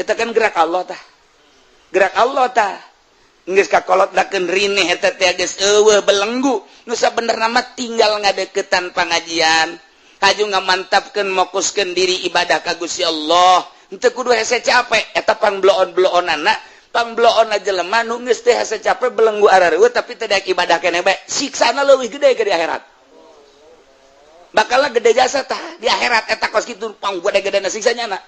Eta kan gerak Allah tah. Gerak Allah tah. Geus kakolot dakeun rineh eta teh geus eueuh belenggu. Nu sabenerna mah tinggal ngadeukeutan pangajian. Haju ngamantapkeun mokuskeun diri ibadah ka Gusti Allah. Henteu kudu hese capek eta pangbloon-bloonana, pangbloon jelema nu geus teh hese capek belenggu arareueuh tapi teu daek ibadah keneh bae. Siksana leuwih gede ke di akhirat. Bakal gede jasa tah di akhirat eta kos kitu pang gede-gedena siksanya na.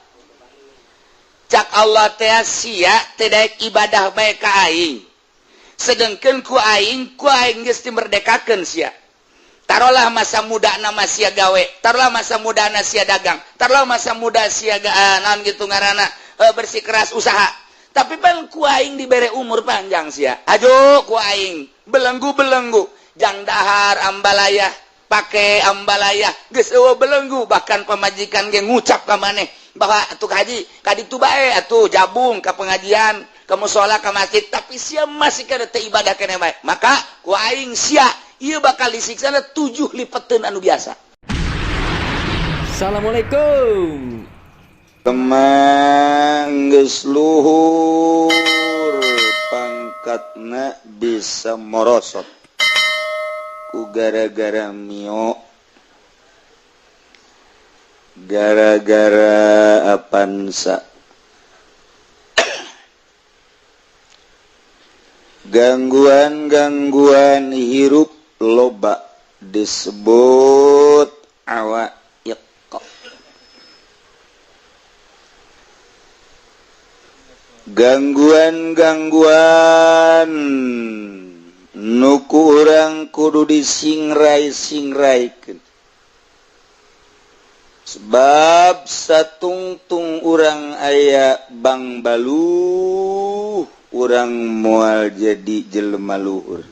Cak Allah teh sia teu daek ibadah bae ka aing. Sedengkeun ku aing geus dimerdekakeun sia. Taruhlah masa muda nama sia gawe, taruhlah masa muda na sia dagang, taruhlah masa muda sia naon gitu ngaranna bersikeras usaha. Tapi pan ku aing dibere umur panjang sia. Ajo ku aing belenggu-belenggu, jang dahar ambalaya, pake ambalaya, geus eueuh belenggu, bahkan pamajikan ge ngucap ka maneh bahwa atuh haji ka ditu bae atuh jabung ka pengajian, ke musola, ka masjid, tapi sia masih kana teu ibadah keneh bae. Maka ku aing sia ieu bakal disiksana 7 lipeteun anu biasa. Assalamualaikum. Kemang geus luhur pangkatna bisa morosot ku gara-gara mio, gara-gara apansa gangguan-gangguan hirup loba disebut awaiq. Gangguan-gangguan nu ku urang kudu disingrai-singraikeun. Sebab satungtung urang aya bang baluh, urang moal jadi jelema luhur.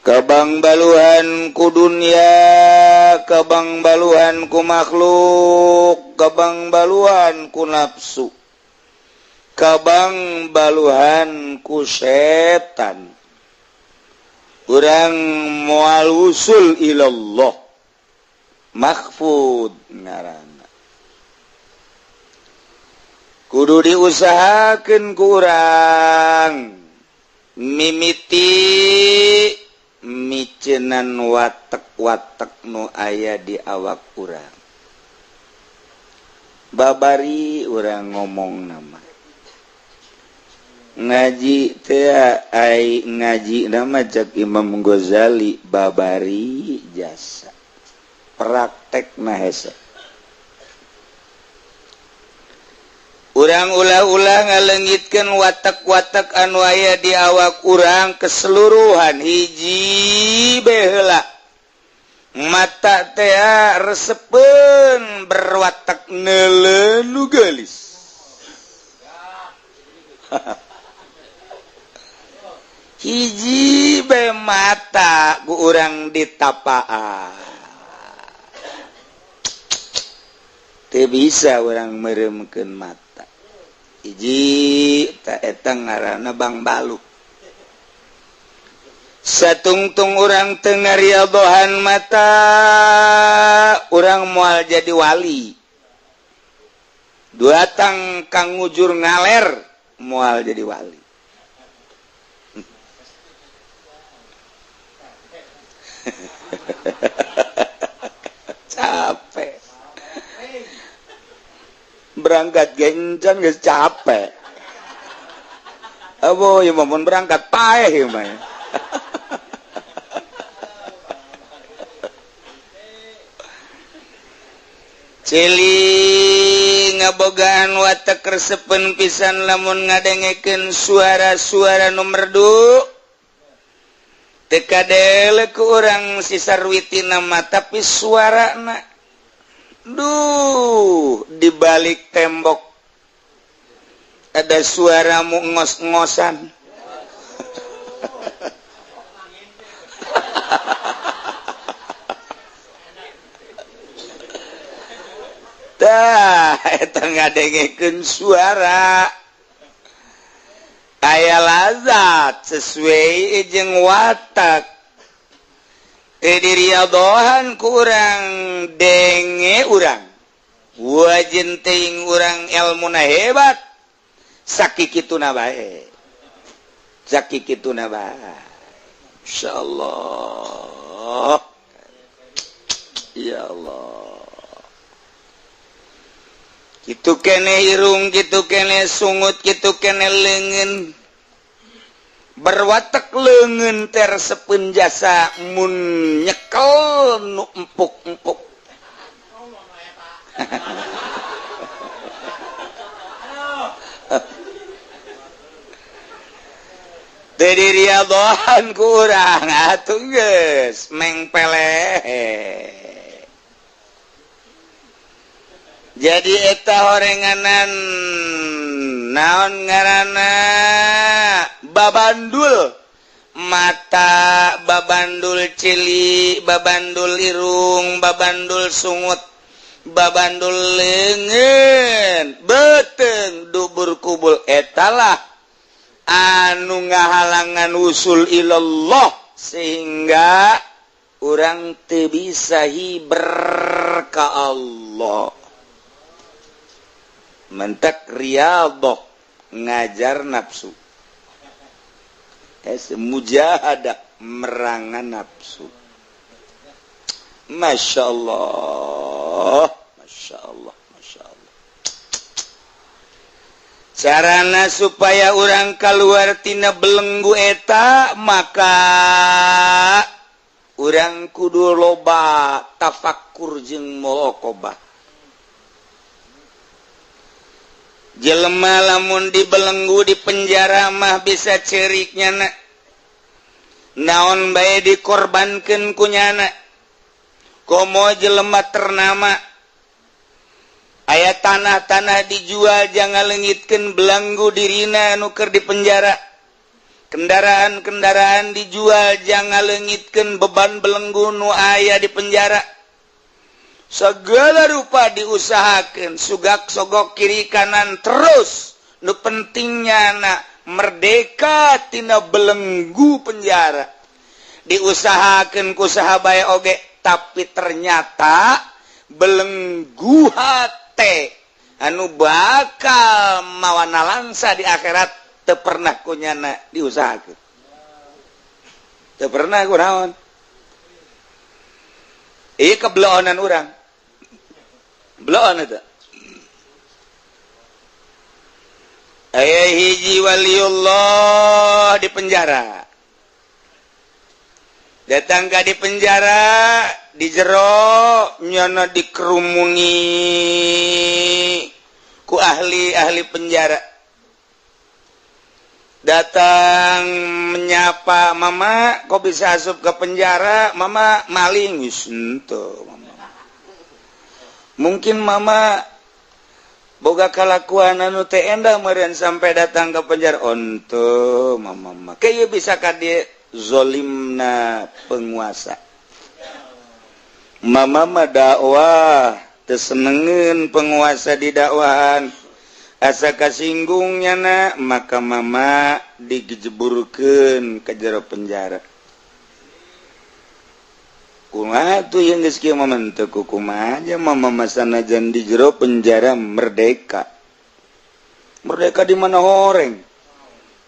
Kabang baluhan ku dunia, kabang baluhan ku makhluk, kabang baluhan ku nafsu, kabang baluhan ku setan. Urang moal usul ilallah. Mahfud ngaranna. Kudu diusahakeun ku urang mimiti micenan watek-watek nu aya di awak urang. Babari urang ngomong nama ngaji teh ai ngaji nama cek Imam Ghazali babari jasa praktek hese. Urang ulah-ulah ngalengitkeun watak-watak anu aya di awak urang keseluruhan hiji bae heula. Mata teh resepeun berwatak neuleu nu geulis. Hiji bae mata ku urang ditapaan. Teu bisa orang meremkeun mata. Hiji ta eta ngaranna Bang Balu. Satungtung urang teu ngariadohan mata, urang moal jadi wali. Dua tang kang ngujur ngaler moal jadi wali. Capek. Berangkat gencan geus capek. Abo ieu mah mun berangkat paeh ieu mah. Celi ngabogaan watek resepen pisan lamun ngadengekeun suara-suara nu merdu. Teu kadele ku urang si sarwitina mah tapi suarana duh di balik tembok ada suara mu ngos-ngosan. Tah eta ngadengekeun suara aya lazat sesuai jeung watak. Diriadohan kurang denge urang Wajin teuing urang ilmuna hebat sakikituna bae. Sakikituna bae. Insyaallah. Ya Allah. Kitu kene irung, kitu kene sungut, kitu kene leungeun. Berwatek leungeun teh resepeun jasa mun nyekel nu empuk-empuk. Teu diriadhohan ku urang atuh geus mengpeleh. Jadi eta horenganan naon ngaranna babandul mata, babandul cili, babandul irung, babandul sungut, babandul leungeun, beuteung dubur kubul etalah anu ngahalangan usul ilallah sehingga urang teu bisa hiber ka Allah. Mentek riyadhah ngajar nafsu, mujahadah merangan nafsu. Masya Allah, Masya Allah, Masya Allah. Carana supaya orang keluar tina belenggu eta maka urang kudu loba tafakur jeung muraqabah. Jelema lamun dibelenggu di penjara mah bisa cerik nyana, naon bae dikorbankeun ku nyana. Komo jelema ternama aya tanah-tanah dijual jangan leungitkeun belenggu dirina nu keur di penjara. Kendaraan-kendaraan dijual jangan leungitkeun beban belenggu nu aya di penjara. Segala rupa diusahakan, sugak sogok kiri kanan terus. Nu pentingnya anak merdeka tina belenggu penjara. Diusahakan ku saha bae oge, tapi ternyata belenggu hate anu bakal mawana langsa di akhirat teu pernah ku nyana diusahakeun. Teu pernah ku naon. Ieu kebeloonan urang. Beloon eta. Aya hiji waliullah di penjara. Datang ka di penjara, di jero nyana dikerumuni ku ahli-ahli penjara. Datang menyapa, "Mama, kok bisa asup ke penjara?" "Mama maling." Geus henteu, Mama. Mungkin mama boga kalakuan anu teu endah meureun sampai datang ke penjara. Onto mama mah kieu bisa ka dieu zolimna penguasa. Mama mah dakwah teu senengeun penguasa di dakwahan. Asa kasinggung nyana maka mama digejeburkeun ka jero penjara. Kumaha tuh yang geus kieu mah teu kumaha aja mama masanajan di jero penjara merdeka. Merdeka di mana horeng?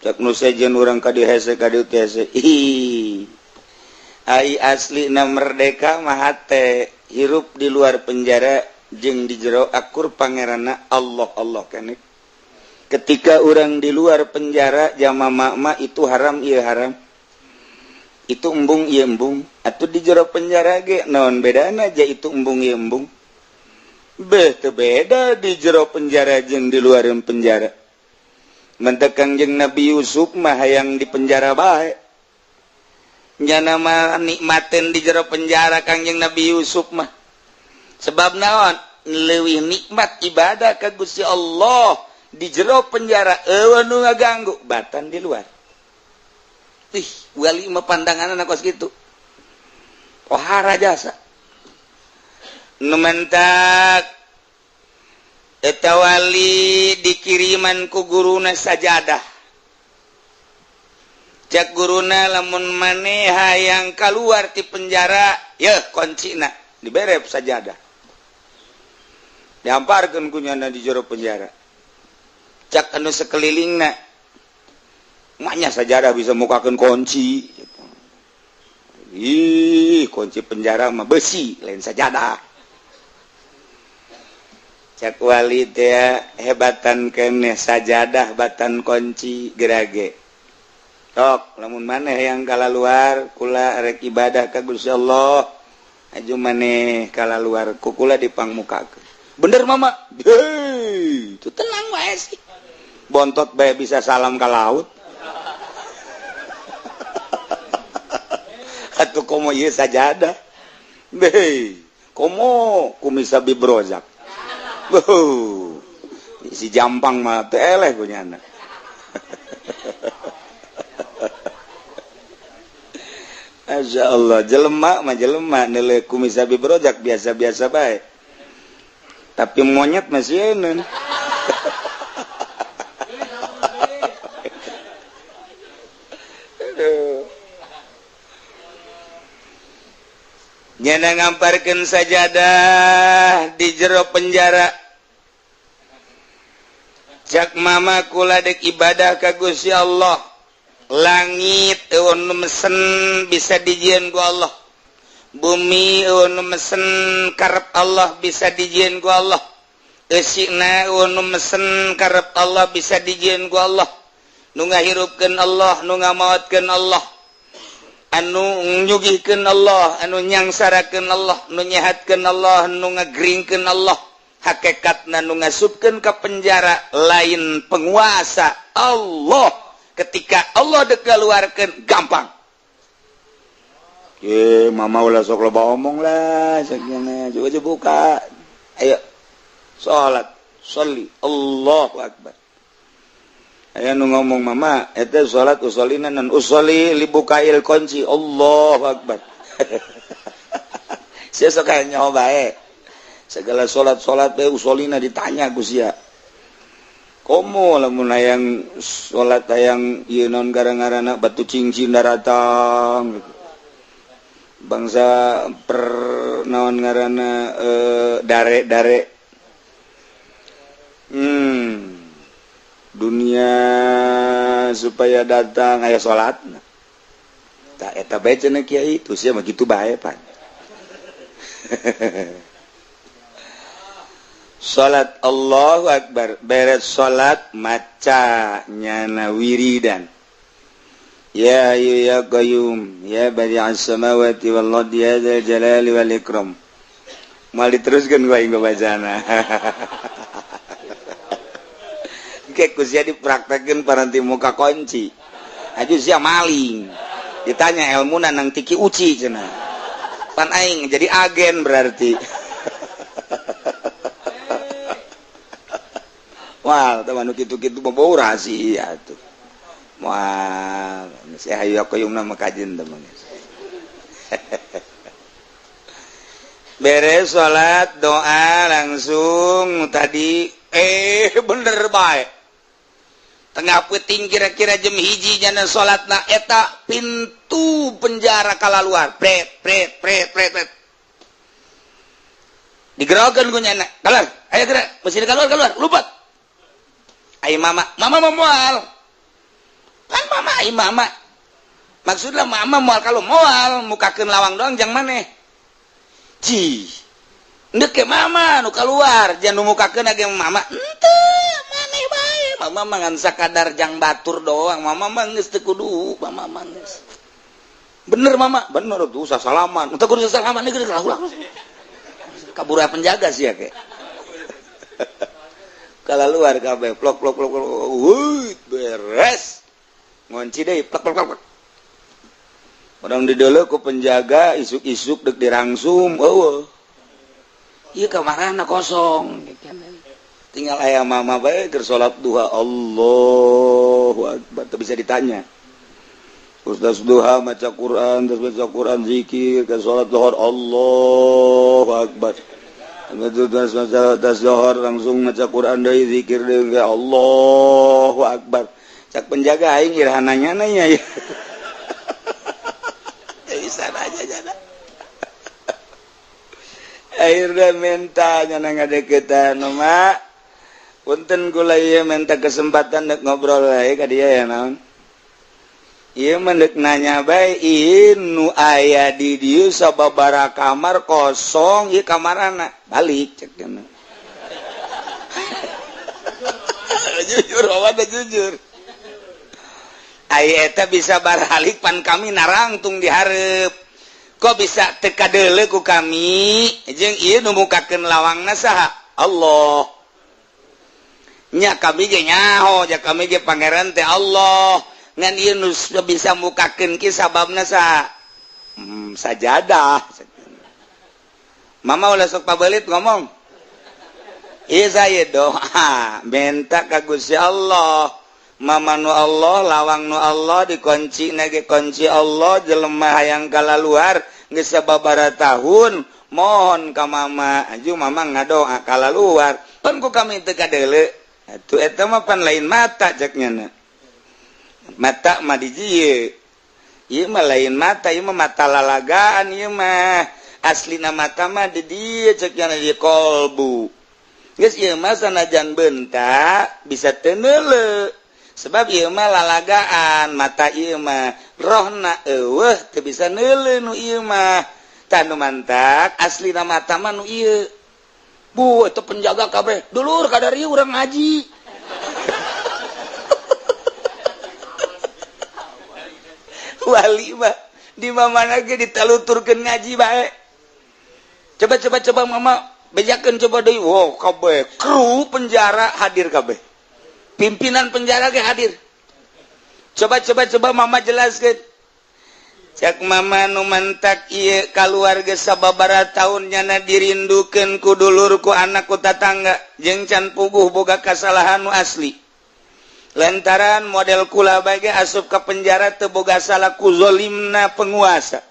Cak nu sejen urang ka dieu hese ka dieu teh hese. Ih. Ai aslina merdeka mah hate hirup di luar penjara jeung di jero akur pangeranna Allah Allah keneh. Ketika urang di luar penjara jama mama itu haram ieu haram. Itu embung ieu embung. Atuh di jero penjara ge naon bedana aja itu embung ieu embung. Beh teu beda di jero penjara jeung di luar penjara. Mentek Kangjeng Nabi Yusuf mah hayang di penjara bae. Nyana mah nikmateun di jero penjara Kangjeng Nabi Yusuf mah. Sebab naon? Leuwih nikmat ibadah ka Gusti Allah di jero penjara eueuh nu ngaganggu batan di luar. Ih, wali mah pandanganna kos kitu. Pohara jasa. Nu mentak eta wali dikiriman ku guruna sajadah. Cek guruna lamun maneh hayang kaluar ti penjara, yeuh kuncina diberep sajadah. Dihamparkeun ku nyana di jero penjara. Cak anu sekelilingna. Maknya sajadah bisa mukakeun kunci. Ih, kunci penjara mah besi, lain sajadah. Cak wali teh hebatan keneh sajadah batan kunci gerage. Tok, lamun maneh yang kalaluar kula rek ibadah ka Gusti Allah. Aju maneh kalaluar ku kula dipangmukakeun. Bener mama, hei, itu tenang wae sih. Bontot bae bisa salam ka laut. Atuh komo ieu sajadah. Hei, komo kumisa bibrozak. Wuh, si jampang mah teu eleh ku nyana. Masya Allah, jelema mah jelema neuleuh kumisa bibrozak biasa-biasa bae. Tapi monyet masih eun. Nyana ngamparkeun sajadah di jero penjara. Cak mama kula dek ibadah ka Gusti Allah. Langit eueun nu mesen bisa dijieun ku Allah. Bumi eueun nu mesen karep Allah bisa dijieun ku Allah. Eusina eueun nu mesen karep Allah bisa dijieun ku Allah. Nu ngahirupkeun Allah, nu ngamaotkeun Allah. Anu nyugihkeun Allah, anu nyangsarakeun Allah, nu nyehatkeun Allah, nu ngageringkeun Allah. Hakikatna nu ngasupkeun ka penjara lain penguasa Allah. Ketika Allah dek keluarkeun gampang. Mama ulah sok loba omong lah, sakjana coba buka. Ayo salat, sholli, Allahu akbar. Aya nu ngomong mama, eta salat usolina nan usolli libukail kunci, Allahu akbar. Sia sok aya nyaho bae. Segala salat-salat bae usolina ditanya ku sia. Komo lamun hayang salat hayang ieu naon gara-garana batu cincin daratang gitu. Bangsa per naon ngaranna dare-dare. Dunia supaya datang aya salatna. Tah eta bae cenah kiai, tuh sia mah kitu bae pan. Salat Allahu akbar, beres salat maca nyana wiridan. Ya hayyu ya qayyum ya badi'as samawati wal ardi ya dzal jalali wal ikram. Moal diteruskeun ku aing bacana. Ke ku sia dipraktekeun paranti muka kunci. Aju sia maling. Ditanya elmuna nang tiki uci cenah. Pan aing jadi agen berarti. Wah, teman kitu-kitu mah bau rahasia tuh. Wah, saya hayu qayyum mah kajen teman. Beres salat doa langsung tadi bener bae. Tengah peuting kira-kira jam 1 nyana salatna eta pintu penjara kalaluar. Pret pret pret pret pret. Digerokeun ku nyana. Keluar, ayo gerak, mesti keluar keluar, lupat. Ai mama, mama mau moal. Kan mama ai mama. Maksudnya mama moal kalau moal mukakeun lawang doang jang maneh. Cih. Ndek ke mama nu keluar, jangan nu mukakeun age mama. Henteu, maneh bae. Mama mah ngan sakadar jang batur doang. Mama mah geus teu kudu, mama mah geus. Bener mama, bener tuh usah salaman. Teu kudu salaman geus ulah. Kabur penjaga sih ya ke. Kalau luar kabeh plok plok plok plok, wuih beres. Ngunci deui plok plok plok. Orang di deuleu ku penjaga isuk-isuk dek dirangsum, eueuh. Ieu kamarana kosong. Tinggal aya mama bae keur salat duha, Allahu akbar, teu bisa ditanya. Ustaz duha maca Quran, terus baca Quran zikir, ke salat zuhur Allahu akbar. Terus zuhur langsung maca Quran deui zikir deui Allahu akbar. Cak penjaga aing iraha nanya ya. Teu bisa nanya jana. Akhirnya minta nyana ngadeukeutan, "Mak, punten kula ieu minta kesempatan dek ngobrol wae ka dia." "Ya naon?" "Ieu mah deuk nanya bae, ieu nu aya di dieu sababaraha kamar kosong, ieu kamarana." "Balik," cek cenah. Jujur, awan jujur. Ai eta bisa baralik pan kami narangtung di hareup. Kok bisa teu kadeuleu ku kami? Jeung ieu nu mukakeun lawangna saha? Allah. Nya kami ge nyaho, ja kami ge pangeran teh Allah. Ngan ieu nu bisa mukakeun ki sababna saha? Sajadah. Mama ulah sok pabelit ngomong. Iya, saya doa minta ka Gusti Allah. Mama nu Allah, lawang nu Allah, dikunci nage kunci Allah, jelema hayang kalaluar geus sababaraha tahun, mohon ka mama aju, mama ngadoa kalaluar, pan ku kami teu kadeuleu. Atuh eta mah pan lain mata, cek nya. Mata mah di dieu, ieu mah lain mata, ieu mah mata lalagaan, ieu mah aslina mata mah di dieu, cek nya, di kolbu. Geus ieu mah sanajan bentak bisa teu neuleu, sebab ieu mah lalagaan mata, ieu mah rohna eueuh, teu bisa neuleu nu ieu mah. Tah, nu mantak aslina mata mah nu ieu. Bu, itu penjaga kabeh, "Dulur, kadari urang ngaji." Wali mah di mana ge ditaluturkeun ngaji bae. "Coba, coba, coba, mama bejakeun, coba deui." Wow, kabeh kru penjara hadir, kabeh pimpinan penjara ge hadir. "Coba, coba, coba, mama jelaskeun." Cek mama, nu mantak ieu kaluarga sababaraha tahun nyana dirindukeun ku dulur, ku anak, ku tatangga, jeung can puguh boga kasalahan nu asli, lantaran model kula bae asup ke penjara teu boga salah, ku zolimna penguasa,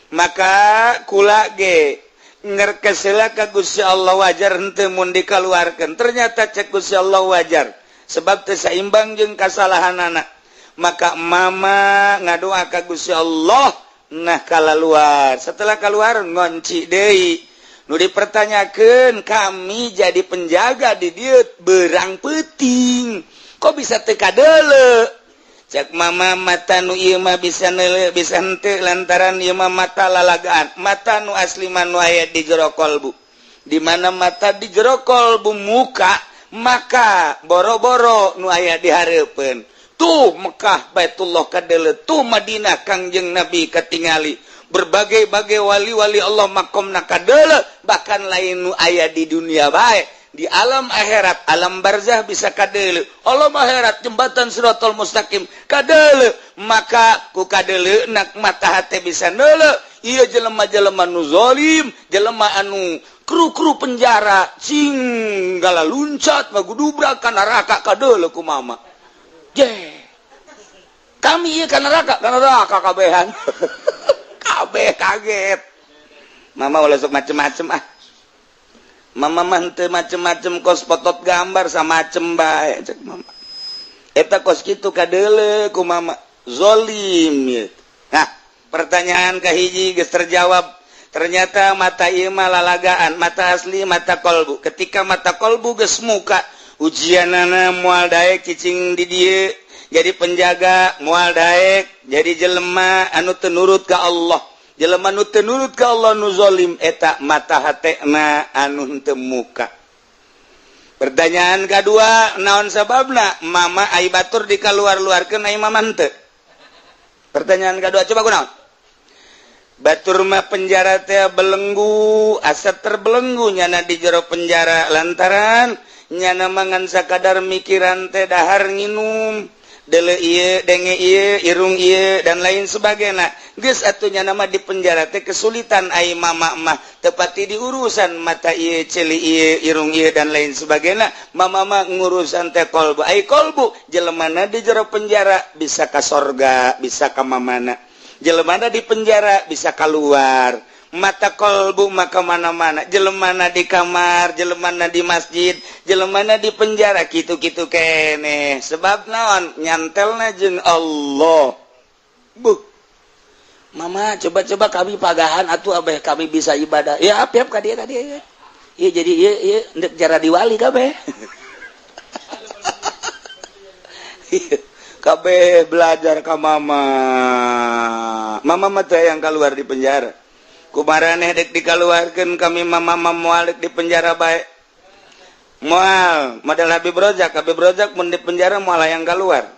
maka kula ge ngerkesela ka Gusti Allah, wajar henteu mun dikaluarkeun? Ternyata cek Gusti Allah wajar, sebab teu saimbang jeung kasalahanana. Maka mama ngadoa ka Gusti Allah, nah kalaluar. Setelah keluar ngonci deui. Nu dipertanyakeun, kami jadi penjaga di dieu berang peuting, kok bisa teu kadeuleu? Cek mama, mata nu ieu mah bisa neuleu bisa henteu lantaran ieu mah mata lalagaan. Mata nu asli mah nu aya di jero kolbu. Di mana mata di jero kolbu muka, maka boro-boro nu aya di hareupeun. Tuh Mekah, Baitullah kadeuleu, tuh Madinah, Kangjeng Nabi katingali, berbagai-bagai wali-wali Allah makomna kadeuleu. Bahkan lain nu aya di dunia bae, di alam akhirat, alam barzah bisa kadeuleu, alam akhirat jembatan Siratal Mustaqim kadeuleu. Maka ku kadeuleu nak mata hate bisa neuleu ieu jelema-jelema nu zalim, jelema anu kru-kru penjara cing gala luncat magudubrak ka neraka, kadeuleu ku mama. Je kami ieu ka neraka, ka neraka kabehan. Kabeh kaget. "Mama ulah sok macem-macem ah." "Mama mah henteu macem-macem, kos potot gambar samacem bae," cek mama. Eta kos kitu kadeuleu ku mama zolim ieu. Nah, pertanyaan kahiji geus terjawab. Ternyata mata ieu mah lalagaan, mata asli mata kolbu. Ketika mata kolbu geus muka, ujianana moal daek cicing di dieu jadi penjaga, moal daek jadi jelema anu teu nurut ka Allah. Jelema nu teu nurut ka Allah nu zalim, eta mata hatena anu henteu muka. Pertanyaan kedua, naon sababna mama ai batur dikaluar-luarkeun, ai mama henteu? Pertanyaan kedua, coba kunaon? Batur mah penjara teh belenggu, asa terbelenggu nyana di jero penjara, lantaran nyana mangan sakadar mikiran teh dahar, nginum, dele ieu, denge ieu, irung ieu, dan lain sebagainya. Geus atuh nyana mah di penjara teh kesulitan. Ai mama mah tepati di urusan mata ieu, ceuli ieu, irung ieu, dan lain sebagainya. Mama mah ngurusan teh kolbu. Ai kolbu jelemana di jero penjara bisa ka sorga, bisa ka mamana. Jelemana di penjara bisa keluar, mata kolbu maka mana-mana. Jelemana di kamar, jelemana di masjid, jelemana di penjara gitu-gitu kene. Sebab naon? Nyantelna jeung Allah. Buh, Mama coba-coba kami pagahan atuh abeh kami bisa ibadah. Ya apiap ka dieu ka dieu. Ieu jadi ieu ieu ndek jara diwali kabeh. Kabeh belajar ka mama. Mama mah teh yang keluar di penjara. Kumaraneh dek dikaluarkeun kami mama moal dek di penjara bae. Moal model Habib Rozak mun di penjara moal hayang keluar.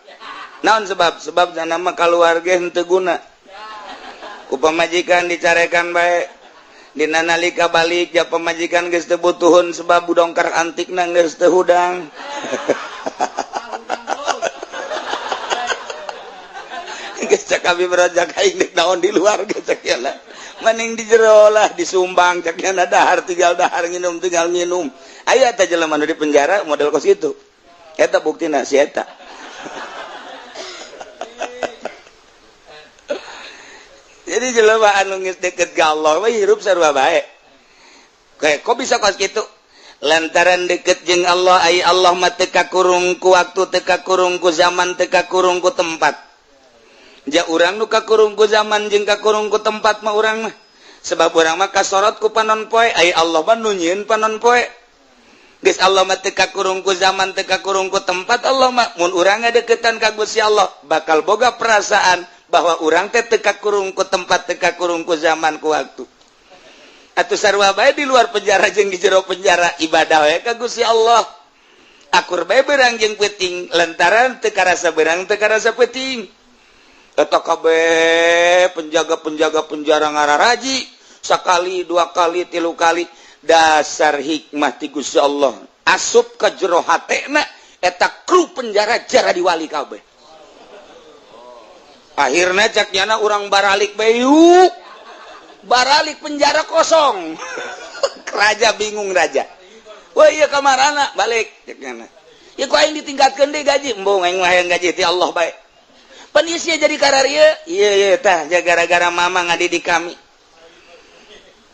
Naon sebab? Sebab nama keluar ge henteu guna. Ku pamajikan dicarekan bae. Dina nalika balik ja pamajikan geus teu butuhun sebab dongkar antikna geus teu hudang. Geus cak Habib Rozak aing dek naon di luar geus cak nya. Mending di jero lah disumbang cak nya dahar tinggal dahar nginum tinggal nginum. Aya teh jelema nu di penjara model kos kitu. Eta buktina si eta. Jadi jelema anu geus deket ka Allah mah hirup sarua bae. Kayak kok bisa kos kitu? Lantaran deket jeung Allah ai Allah mah teu kakurung ku waktu, teu kakurung ku zaman, teu kakurung ku tempat. Ja urang nu kakurung ku zaman jeung kakurung ku tempat mah urang mah. Sebab urang mah kasorot ku panon poe, ai Allah mah nu nyieun panon poe. Geus Allah mah teu kakurung ku zaman, teu kakurung ku tempat Allah mah. Mun urang ngadeukeutan ka Gusti Allah bakal boga perasaan bahwa urang teh teu kakurung ku tempat, teu kakurung ku zaman ku waktu. Atuh sarua bae di luar penjara jeung di jero penjara ibadah we ka Gusti Allah. Akur bae beurang jeung peuting lantaran teu karasa beurang teu karasa peuting. Eta kabeh penjaga-penjaga penjara ngararaji sakali, dua kali, tilu kali. Dasar hikmah ti Gusti Allah asup ka jero hatena eta kru penjara jara diwali kabeh. Akhirna cak nyana urang baralik bae yuk. Baralik penjara kosong. Raja bingung raja. Wah iya kamarana balik cak nyana. Ya ku aing ditingkatkeun deui gaji, embung aing mah hayang gaji ti Allah bae. Pan ieu sia jadi kararieu. Ieu ieu tah gara-gara mama ngadidik kami.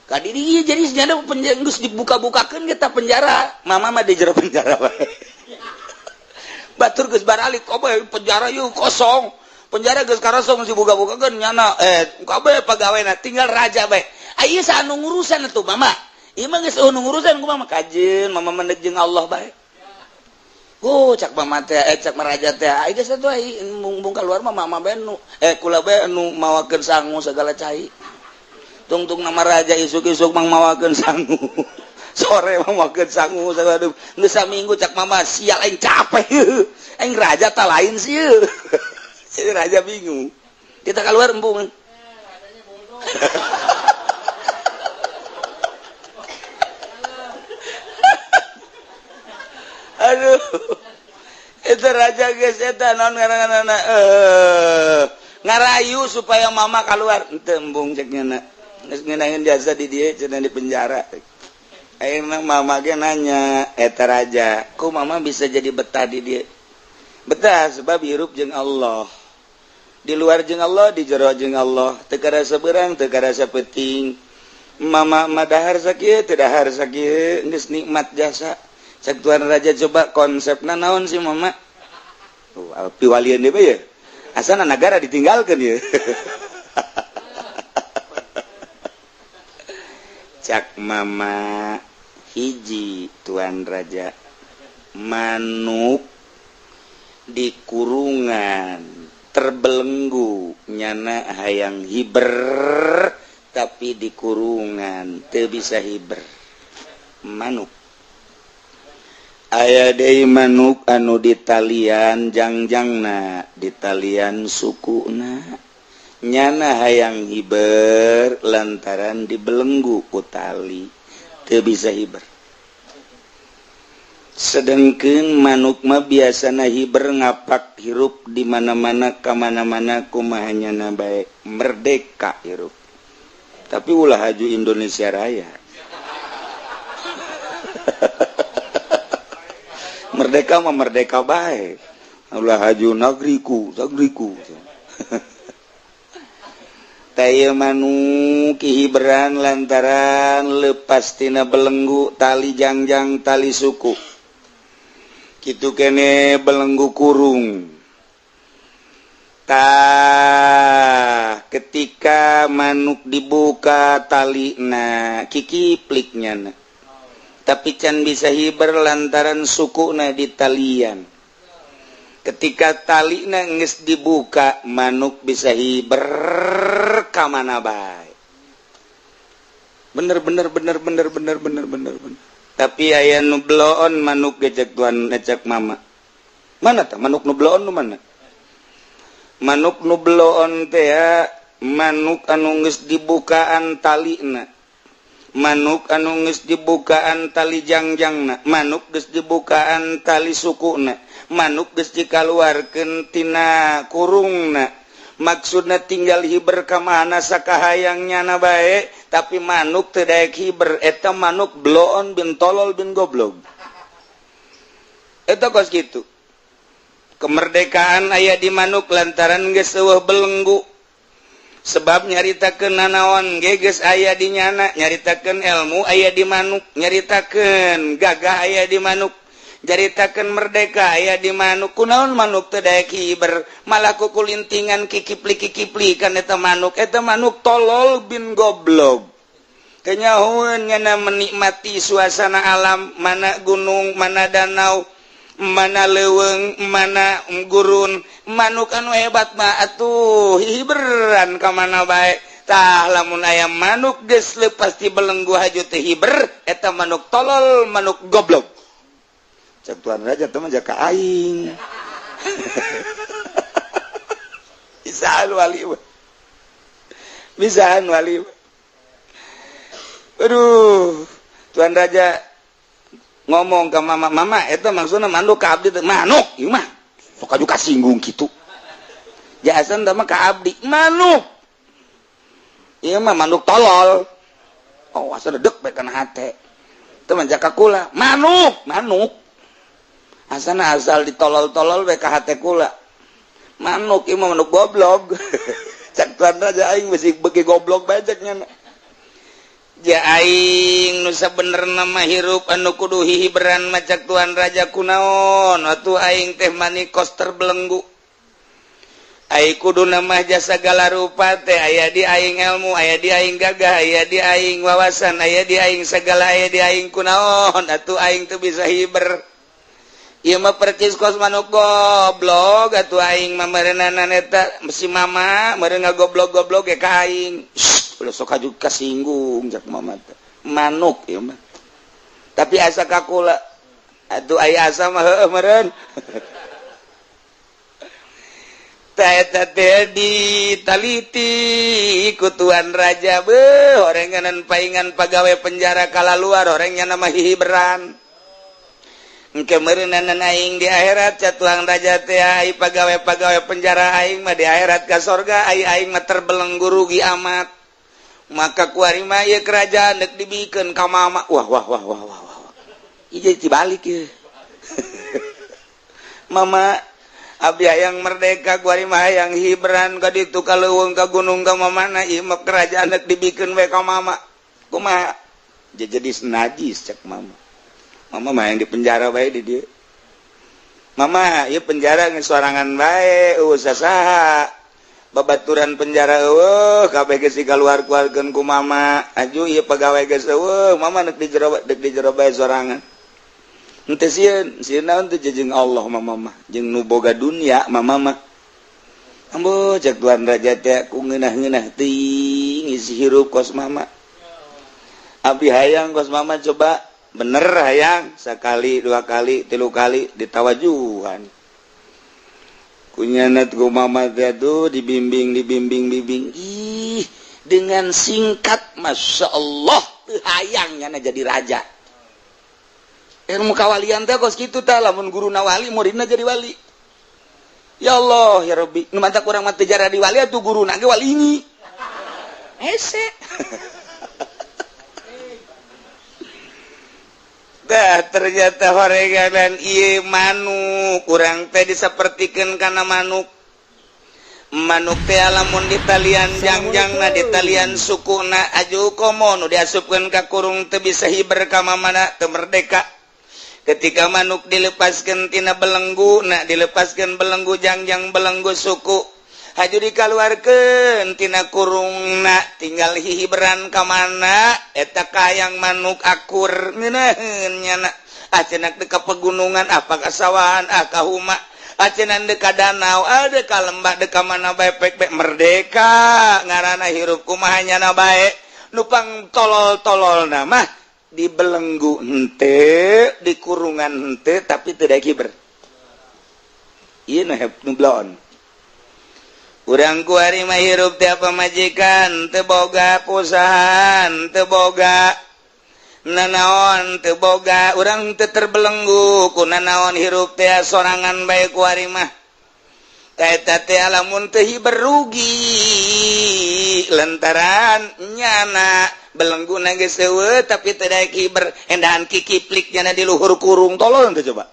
Kadidik ieu jadi senyana penjara geus dibuka-bukakeun ge tah penjara. Mama mah di jero penjara bae. Batur geus baralik kabeh penjara ieu kosong. Penjara geus karosong geus dibuka-bukakeun nyana kabeh pagawena tinggal raja bae. Ieu saha nu ngurusan atuh mama. Ieu mah geus nu ngurusan ku mama kajeun mama mendek jeung Allah bae. Oh cak mama teh cak maraja teh ai geus atuh ai mung keluar mah mama bae nu kula bae nu mawakeun sangu segala cai. Tungtung nama raja isuk-isuk mang mawakeun sangu. Sore mawakeun sangu segala geus saminggu cak mama sial aing capek. Aing raja ta lain sieun. Si raja bingung. Kita keluar embung. Aduh. Itu raja geus eta naon ngaranna ngarayu supaya mama keluar. Henteu embung cek nya. Geus ngeunaheun jasa di dieu cenah di penjara. Ayeuna mama ge nanya eta raja, ku mama bisa jadi betah di dieu? Betah sebab hirup jeung Allah. Di luar jeung Allah, di jero jeung Allah. Teu karasa beurang, teu karasa peuting. Mama mah dahar sakieu, teu dahar sakieu, geus nikmat jasa. Cek tuan raja coba konsepna naon sih mama? Oh, piwalian deui bae ya. Asana nagara ditinggalkeun ieu. Cak mama hiji tuan raja manuk di kurungan terbelenggu nyana hayang hiber tapi di kurungan teu bisa hiber manuk. Aya deui manuk anu ditalian jangjangna ditalian sukuna nyana hayang hiber lantaran dibelenggu ku tali teu bisa hiber. Sedengkeun manuk mah biasana hiber ngapak hirup di mana-mana ka mana-mana kumaha nyana bae merdeka hirup. Tapi ulah haju Indonesia Raya. Merdeka mah merdeka bae. Ulah haju nagriku, nagriku. Taya manuk hiberan lantaran lepas tina belenggu tali jangjang tali suku. Kitu kene belenggu kurung. Tah Ketika manuk dibuka tali na kikipliknya na, tapi can bisa hiber lantaran sukuna di talian. Ketika tali na geus dibuka, manuk bisa hiber ka mana bae. Bener bener bener bener bener bener bener bener. Tapi aya nu bloon manuk gejek tuan ngecek mama. Mana tah manuk nu bloon nu mana? Manuk nu bloon teh ya, manuk anu geus dibukaan talina, manuk anu geus dibukaan tali jangjangna, manuk geus dibukaan tali sukuna, manuk geus dikaluarkeun tina kurungna. Maksudna tinggal hiber ka mana sakahayang nyana bae, tapi manuk teu daek hiber. Eta manuk bloon bin tolol bin goblok. Eta kos kitu. Kemerdekaan aya di manuk lantaran geus eueuh belenggu. Sebab nyaritakeun nanaon ge geus aya di nyana, nyaritakeun ilmu aya di manuk, nyaritakeun gagah aya di manuk, nyaritakeun merdeka aya di manuk. Kunaon manuk teu daek hiber, malah kukulintingan kikipli-kikipli kan eta manuk. Eta manuk tolol bin goblok. Kenyahoeun nyana menikmati suasana alam, mana gunung, mana danau, mana leuweung, mana gurun. Manuk anu hebat mah atuh hiberan ka mana bae. Tah lamun aya manuk geus leupas ti belenggu haju teu hiber, eta manuk tolol, manuk goblok. Cek Tuan Raja teh mah jaka aing. Bisaan wali mah. Bisaan wali mah. Aduh, Tuan Raja ngomong ke mama, mama eta maksudna manuk ka abdi teh manuk ieu mah sok aju kasinggung kitu. Jahasan teh mah ka abdi manuk. Ieu mah manuk tolol. Oh, asa dedek bae kana hate. Teu mah jaka kula, manuk, manuk. Asana asal ditolol-tolol bae ka hate kula. Manuk ieu mah manuk goblok. Cak Tuan Raja aing bisi beuki goblok bae cek nya. Ja aing nu sabenerna mah hirup anu kudu hihiberan mah cak Tuan Raja kunaon atuh aing teh mani kos terbelenggu. Ai kuduna mah jasa segala rupa teh aya di aing ilmu, aya di aing gagah, aya di aing wawasan, aya di aing segala, aya di aing kunaon atuh aing teu bisa hiber. Ieu mah percis kos manuk goblok atuh aing mah meureunana eta si mama meureun ngagoblok-goblok ge ka aing. Ulah sok aju kasinggung cak mama teh. Manuk ieu mah. Tapi asa ka kula atuh aya asa mah heueuh meureun. Tah eta teh ditaliti ku Tuan Raja beuh horenganan paingan pagawe penjara kalaluar horeng nya mah hihiberan. Engke meureunana aing di akhirat ca Tuan Raja teh ai pagawe-pagawe penjara aing mah di akhirat ka sorga, ai aing mah terbelenggu rugi amat. Maka kuari mah ieu kerajaan deuk dibikeun ka mama. Wah wah wah wah wah wah. Ieu jadi dibalik ieu. Mama abdi hayang merdeka, kuari mah hayang hiberan ka ditu ka leuweung ka gunung ka mamana, ieu mah kerajaan deuk dibikeun we ka mama. Kumaha? Jadi najis cek mama. Mama mah yang di penjara bae di dieu. Mama ieu penjara geus sorangan bae, eueuh sasaha. Babaturan penjara eueuh kabeh geus dikaluar-keluarkeun ku mama. Aju ieu pagawe geus eueuh, mama deuk di jero, deuk di jero bae sorangan. Henteu sieun, sieun naon teh jeung Allah mama mah, jeung nu boga dunia mama mah. Ambo cek Tuan Raja teh ku ngeunah-ngeunah teuing isi hirup kos mama. Abdi hayang kos mama coba bener hayang sekali dua kali tilu kali ditawajuhan kunyanat ku mama teh tuh dibimbing dibimbing bimbing. Ih dengan singkat masya Allah teu hayang nyana jadi raja. Ilmu kawalian teh kos kitu tah, lamun guruna wali muridna jadi wali. Ya Allah ya Rabbi, nu mantak urang mah teu jadi wali atuh guruna ge wali ini hese. Dah ternyata horeganan ieu manuk urang teh disapertikeun kana manuk. Manuk teh lamun ditalian jangjangna, ditalian sukuna, aju komo nu diasupkeun ka kurung teu bisa hiber ka mamana, teu merdeka. Ketika manuk dilepaskeun tina belenggu, na dilepaskeun belenggu jangjang belenggu suku, Haju dikaluarkeun tina kurungna, tinggal hihiberan ka mana eta kahayang manuk akur ngeunaheun nyana. Ah, cenah ka pegunungan, apa ka sawahan, ah, ka huma, ah, cenah deuk ka danau, ah, deuk ka lembah, deuk ka mana bae, pek pek merdeka ngaranna hirup kumaha nyana bae. Nu pang tolol-tololna mah dibelenggu henteu, di kurungan henteu, tapi teu daek hiber. Ieu nu nu bloon. Urang kuari mah hirup teu pamajikan, teu boga perusahaan, teu boga nanaon, teu boga, urang teu terbelenggu ku nanaon, hirup teh sorangan bae kuari mah. Eta teh lamun teu hiber rugi, lantaran nyana belenggu geus eueuh tapi teu daek hiber, endahan kikiplik nyana di luhur kurung. Tolol teh coba.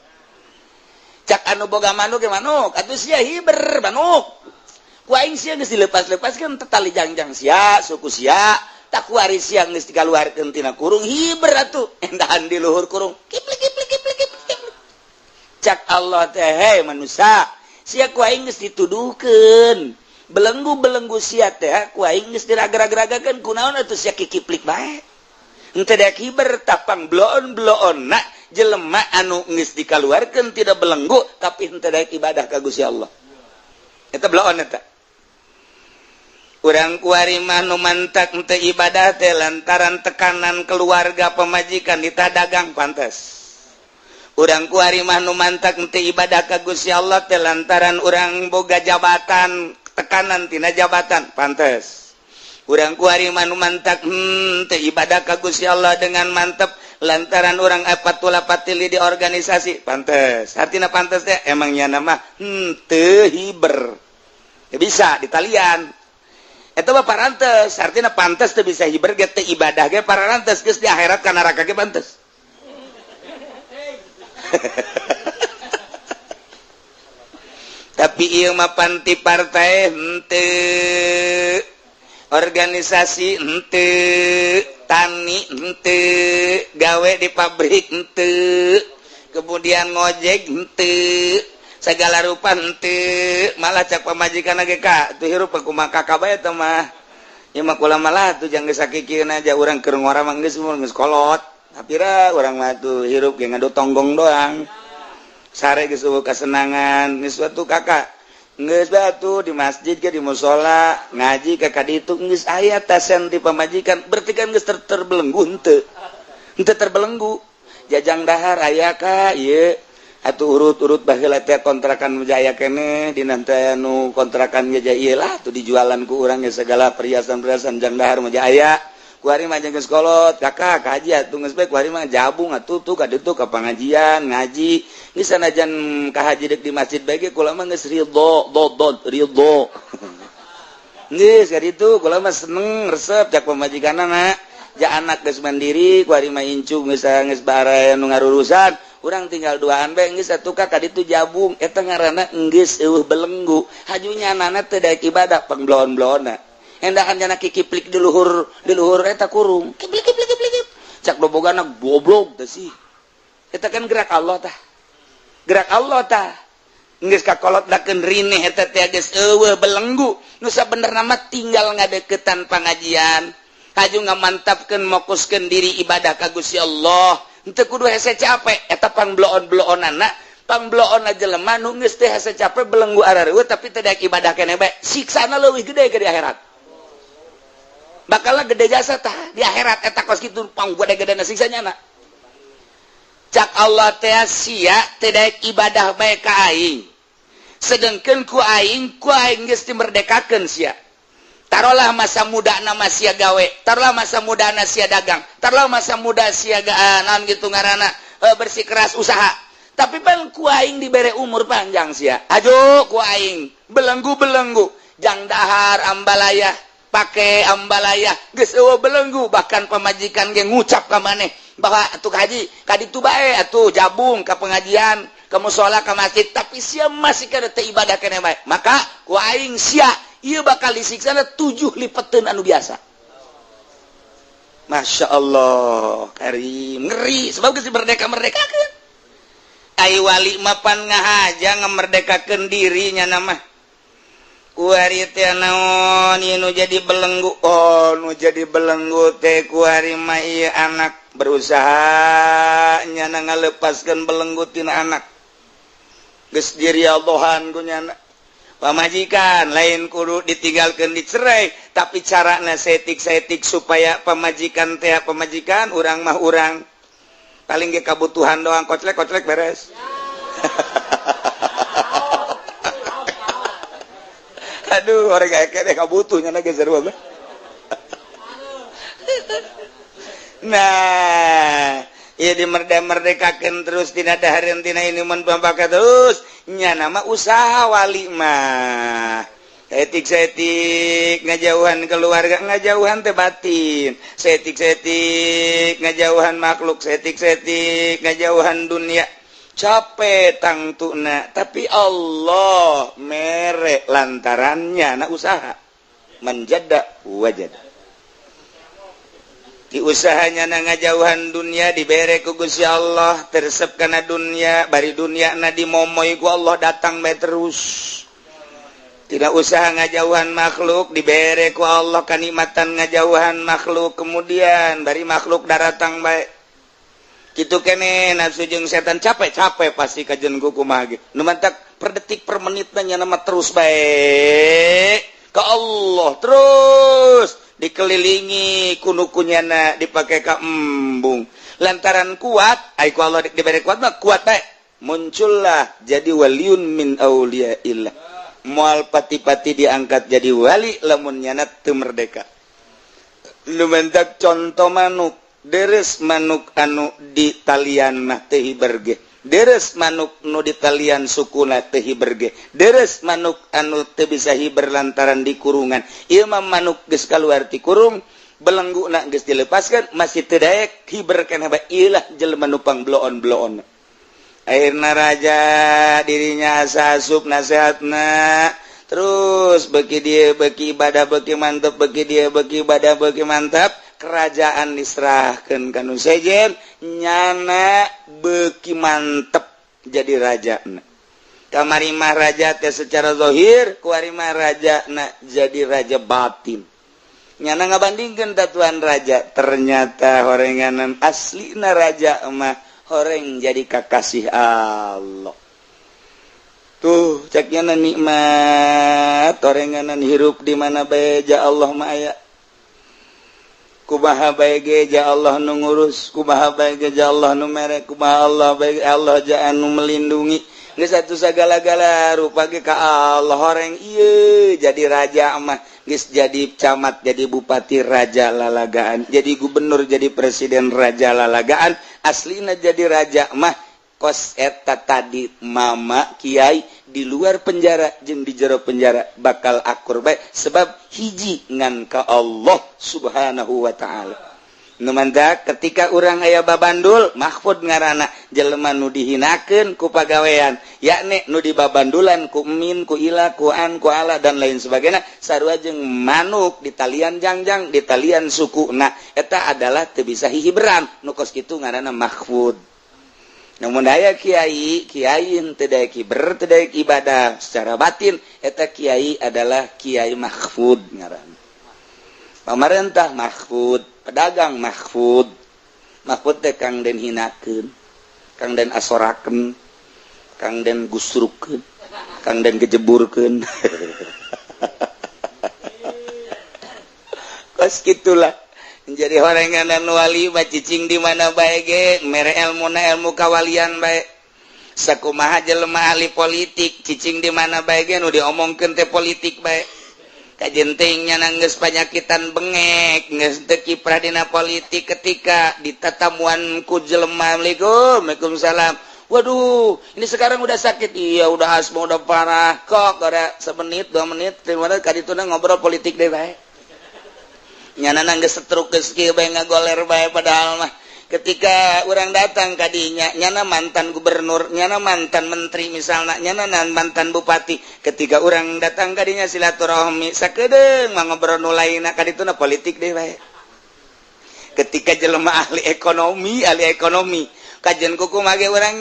Cak anu boga manuk ge, "Manuk atuh sia hiber, manuk. Ku aing sia geus dilepas-lepaskeun tali jangjang sia, suku sia tak kuari sia geus dikaluarkeun tina kurung, hiber atuh." Endahan di luhur kurung kiplik kiplik kiplik kiplik kiplik. Cak Allah teh, "Hei manusia, sia ku aing geus dituduhkeun belenggu-belenggu sia teh, ku aing geus diraga-ragakeun, kunaon atuh sia kikiplik bae, henteu daek hiber?" Tapang bloon-bloonna jelema anu geus dikaluarkeun tina belenggu tapi henteu daek ibadah ka Gusti Allah. Eta bloon eta. Urang kuari mah nu mantak henteu ibadah teh lantaran tekanan keluarga, pemajikan dagang, pantes. Urang kuari mah nu mantak henteu ibadah ka Gusti Allah teh lantaran urang boga jabatan, tekanan tina jabatan, pantes. Urang kuari mah nu mantak teu ibadah ka Gusti Allah dengan mantep lantaran urang patula patili di organisasi, pantes. Artinya pantes teh emangnya nama teu hiber ya bisa ditalian. Itu mah parantes, artinya pantes teu bisa hiber ge, teu ibadah ge parantes, geus di akhirat ka neraka ge pantes. Tapi ieu mah panti partai henteu, organisasi henteu, tani henteu, gawe di pabrik henteu, kemudian ngojek henteu, segala rupa henteu. Malah cak pamajikan ge, "Ka tuh hirup kumaha kakak bae teh mah ieu mah." Kula malah tuh jangan sakikieun aja, urang keur ngora mah geus geus kolot, tapi ra urang mah tuh hirup ge ngadu tonggong doang, sare geus eueuh kasenangan, geus atuh kakak geus batu di masjid ke di musola ngaji ka kaditu geus aya tasen di pamajikan. Berarti kan geus terbelenggu henteu, henteu terbelenggu. Jajang dahar aya ka ieu atuh, urut-urut baheula teh kontrakan jaya keneh dina teh nu kontrakan ge ieu lah tuh dijualan ku urang ge segala perhiasan-perhiasan, jang dahar mah aya. Kuari mah geus kolot, kakak kaji atuh geus bae, kuari mah jabung atuh tuh ka ditu ka pengajian ngaji geus, sanajan ka haji deuk di masjid bae ge kula mah geus ridho do do ridho geus ka ditu, kula mah seneng resep. Cak pamajikanna, "Ja anak geus mandiri, kuari mah incu geus geus bare nu ngarurusan, urang tinggal duaan bae geus atuh ka ditu jabung." Eta ngaranna geus eueuh belenggu, hajunya nana teu daek ibadah, pangbloon-bloonna endahan jana kikiplik di luhur eta kurung, kiplik kiplik kiplik. Cak dobogana, "Goblok teh sih." Eta kan gerak Allah tah, gerak Allah tah. Geus kakolot dakeun rineh eta teh geus eueuh belenggu. Nu sabenerna mah tinggal ngadeukeutan pangajian, haju ngamantapkeun, mokuskeun diri ibadah ka Gusti Allah, henteu kudu hese capek. Eta pangbloon-bloonana, pangbloon jelema nu geus teh hese capek, belenggu arareueuh tapi teu daek ibadah keneh bae, siksana leuwih gede ke di akhirat, bakal gede jasa tah di akhirat. Eta kos kitu pang gede-gede siksa nyana. Cak Allah teh, "Sia teu daek ibadah bae ka aing, sedengkeun ku aing geus dimerdekakeun sia. Taruhlah masa muda nama sia gawe, taruhlah masa muda na sia dagang, taruhlah masa muda sia naon gitu ngaranna bersih keras usaha, tapi pan ku aing dibere umur panjang sia. Ajo ku aing belenggu-belenggu jang dahar ambalaya, pake ambalaya, geus eueuh belenggu." Bahkan pamajikan ge ngucap ka maneh bahwa atuh haji ka ditu bae atuh, jabung ka pengajian, ke musola, ke masjid, tapi sia masih kada teu ibadah keneh bae, maka ku aing sia ieu bakal disiksa 7 lipeteun anu biasa. Masya Allah karim, ngeri, sebab geus merdeka merdekakeun. Ai wali mapan ngahaja ngemerdekakeun dirinya nama. Kuari teh naon ieu nu jadi belenggu? Oh, nu jadi belenggu teh kuari mah ieu anak. Berusaha nyana ngalepaskeun belenggu tina anak, geus dirialdohan ku nyana. Pamajikan lain kudu ditinggalkan, dicerai, tapi carana setik-setik supaya pamajikan teh pamajikan, urang mah urang, paling ge kabutuhan doang, koclek koclek beres. Aduh, orang kayak kayak kabutuhnya lagi seru banget. Nah, ya dimerdeka-merdekakan terus, tina dahareun, tina minuman pampaka terus nya nama usaha wali mah saeutik-saeutik ngajauhan keluarga, ngajauhan teh batin, saeutik-saeutik ngajauhan makhluk, saeutik-saeutik ngajauhan dunia. Capek tangtuna, tapi Allah mere lantarannya na usaha menjada wajada. Di usahanya na ngajauhan dunia dibere ku Gusti Allah, teresep kana dunia, bari dunia na dimomoy ku Allah, datang bae terus. Tidak usaha ngajauhan makhluk dibere ku Allah kanikmatan ngajauhan makhluk, kemudian bari makhluk daratang bae. Kitu kene nafsu jeung setan capek-capek pasti kajen ku kumaha ge. Nu mantak per detik per menitna nya mah terus bae ke Allah, terus dikelilingi kunukunyana dipakai ka embung lantaran kuat. Ai ku Allah diberi kuat mah kuat bae, muncullah jadi waliun min auliyaillah. Moal pati-pati diangkat jadi wali lamun nyana teu merdeka. Nu mentak contoh manuk, deres manuk anu di talian mah teu hiber ge, deres manuk nu di talian sukuna teu hiber ge, deres manuk anu teu bisa hiber lantaran di kurungan. Ieu mah manuk geus kaluar ti kurung, belengguna geus dilepaskan, masih teu daek hiber keneh bae. Ieu lah jelema nu pang bloon-bloon. Akhirna raja dirinya asa asup nasehatna terus, beki dia beki ibadah beki mantap, beki dia beki ibadah beki mantap, kerajaan diserahkan ka nu sejen, nyana beki mantep jadi raja. Kamari mah raja teh secara zahir, kuari mah raja na jadi raja batin. Nyana ngabandingkeun tatuan raja, ternyata horenganan aslina raja mah horeng jadi kakasih Allah. Tuh ceknya nikmat horenganan hirup di mana bae ja Allah mah aya. Kumaha bae ge ja Allah nu ngurus, kumaha bae ge ja Allah nu mere, kumaha Allah bae Allah ja anu melindungi. Geus atuh sagala-gala rupa ge ka Allah horeng ieu jadi raja mah, geus jadi camat, jadi bupati raja lalagaan, jadi gubernur, jadi presiden raja lalagaan, aslina jadi raja mah kos eta tadi mama kiai di luar penjara jeung di jero penjara bakal akur bae sebab hiji ngan ka Allah Subhanahu wa taala. Nu mantak ketika urang aya babandul mahfud ngaranna, jelema nu dihinakeun ku pagawean, yakni nu dibabandulan ku min, ku ila, ku an, ku ala dan lain sebagainya, sarua jeung manuk di talian jangjang, di talian sukuna, eta adalah teu bisa hihiberan. Nu kos kitu ngaranna mahfud. Namun daya kiai, kiai teu daek hiber, teu daek ibadah secara batin, eta kiai adalah kiai mahfud ngaranna. Pamarentah mahfud, pedagang mahfud. Mahfud teh kang den hinakeun, kang den asorakeun, kang den gusrukeun, kang den gejeburkeun. Kos kitulah. Jadi horengan dan wali mah cicing di mana bae ge mere elmuna ilmu kawalian bae. Sakumaha jelema ahli politik cicing di mana bae ge nu diomongkeun teh politik bae. Kajenting nya geus panyakitan bengek, geus teu kiprah dina politik, ketika ditatamuan ku jelema, "Assalamualaikum." "Waalaikumsalam." "Waduh, ini sekarang udah sakit." "Iya, udah asma udah parah." Kok ada semenit, 2 menit, terima kadituna ngobrol politik deh bae. Nyana geus setruk geus kieu bae ngagoler bae, padahal mah ketika orang datang kadinya nyana mantan gubernur, nyana mantan menteri misalnya, nyana mantan bupati, ketika orang datang kadinya silaturahmi sakedeung mah ngobrol nu lainna, kadituna politik deh bae. Ketika jelema ahli ekonomi kajian kuku mage orang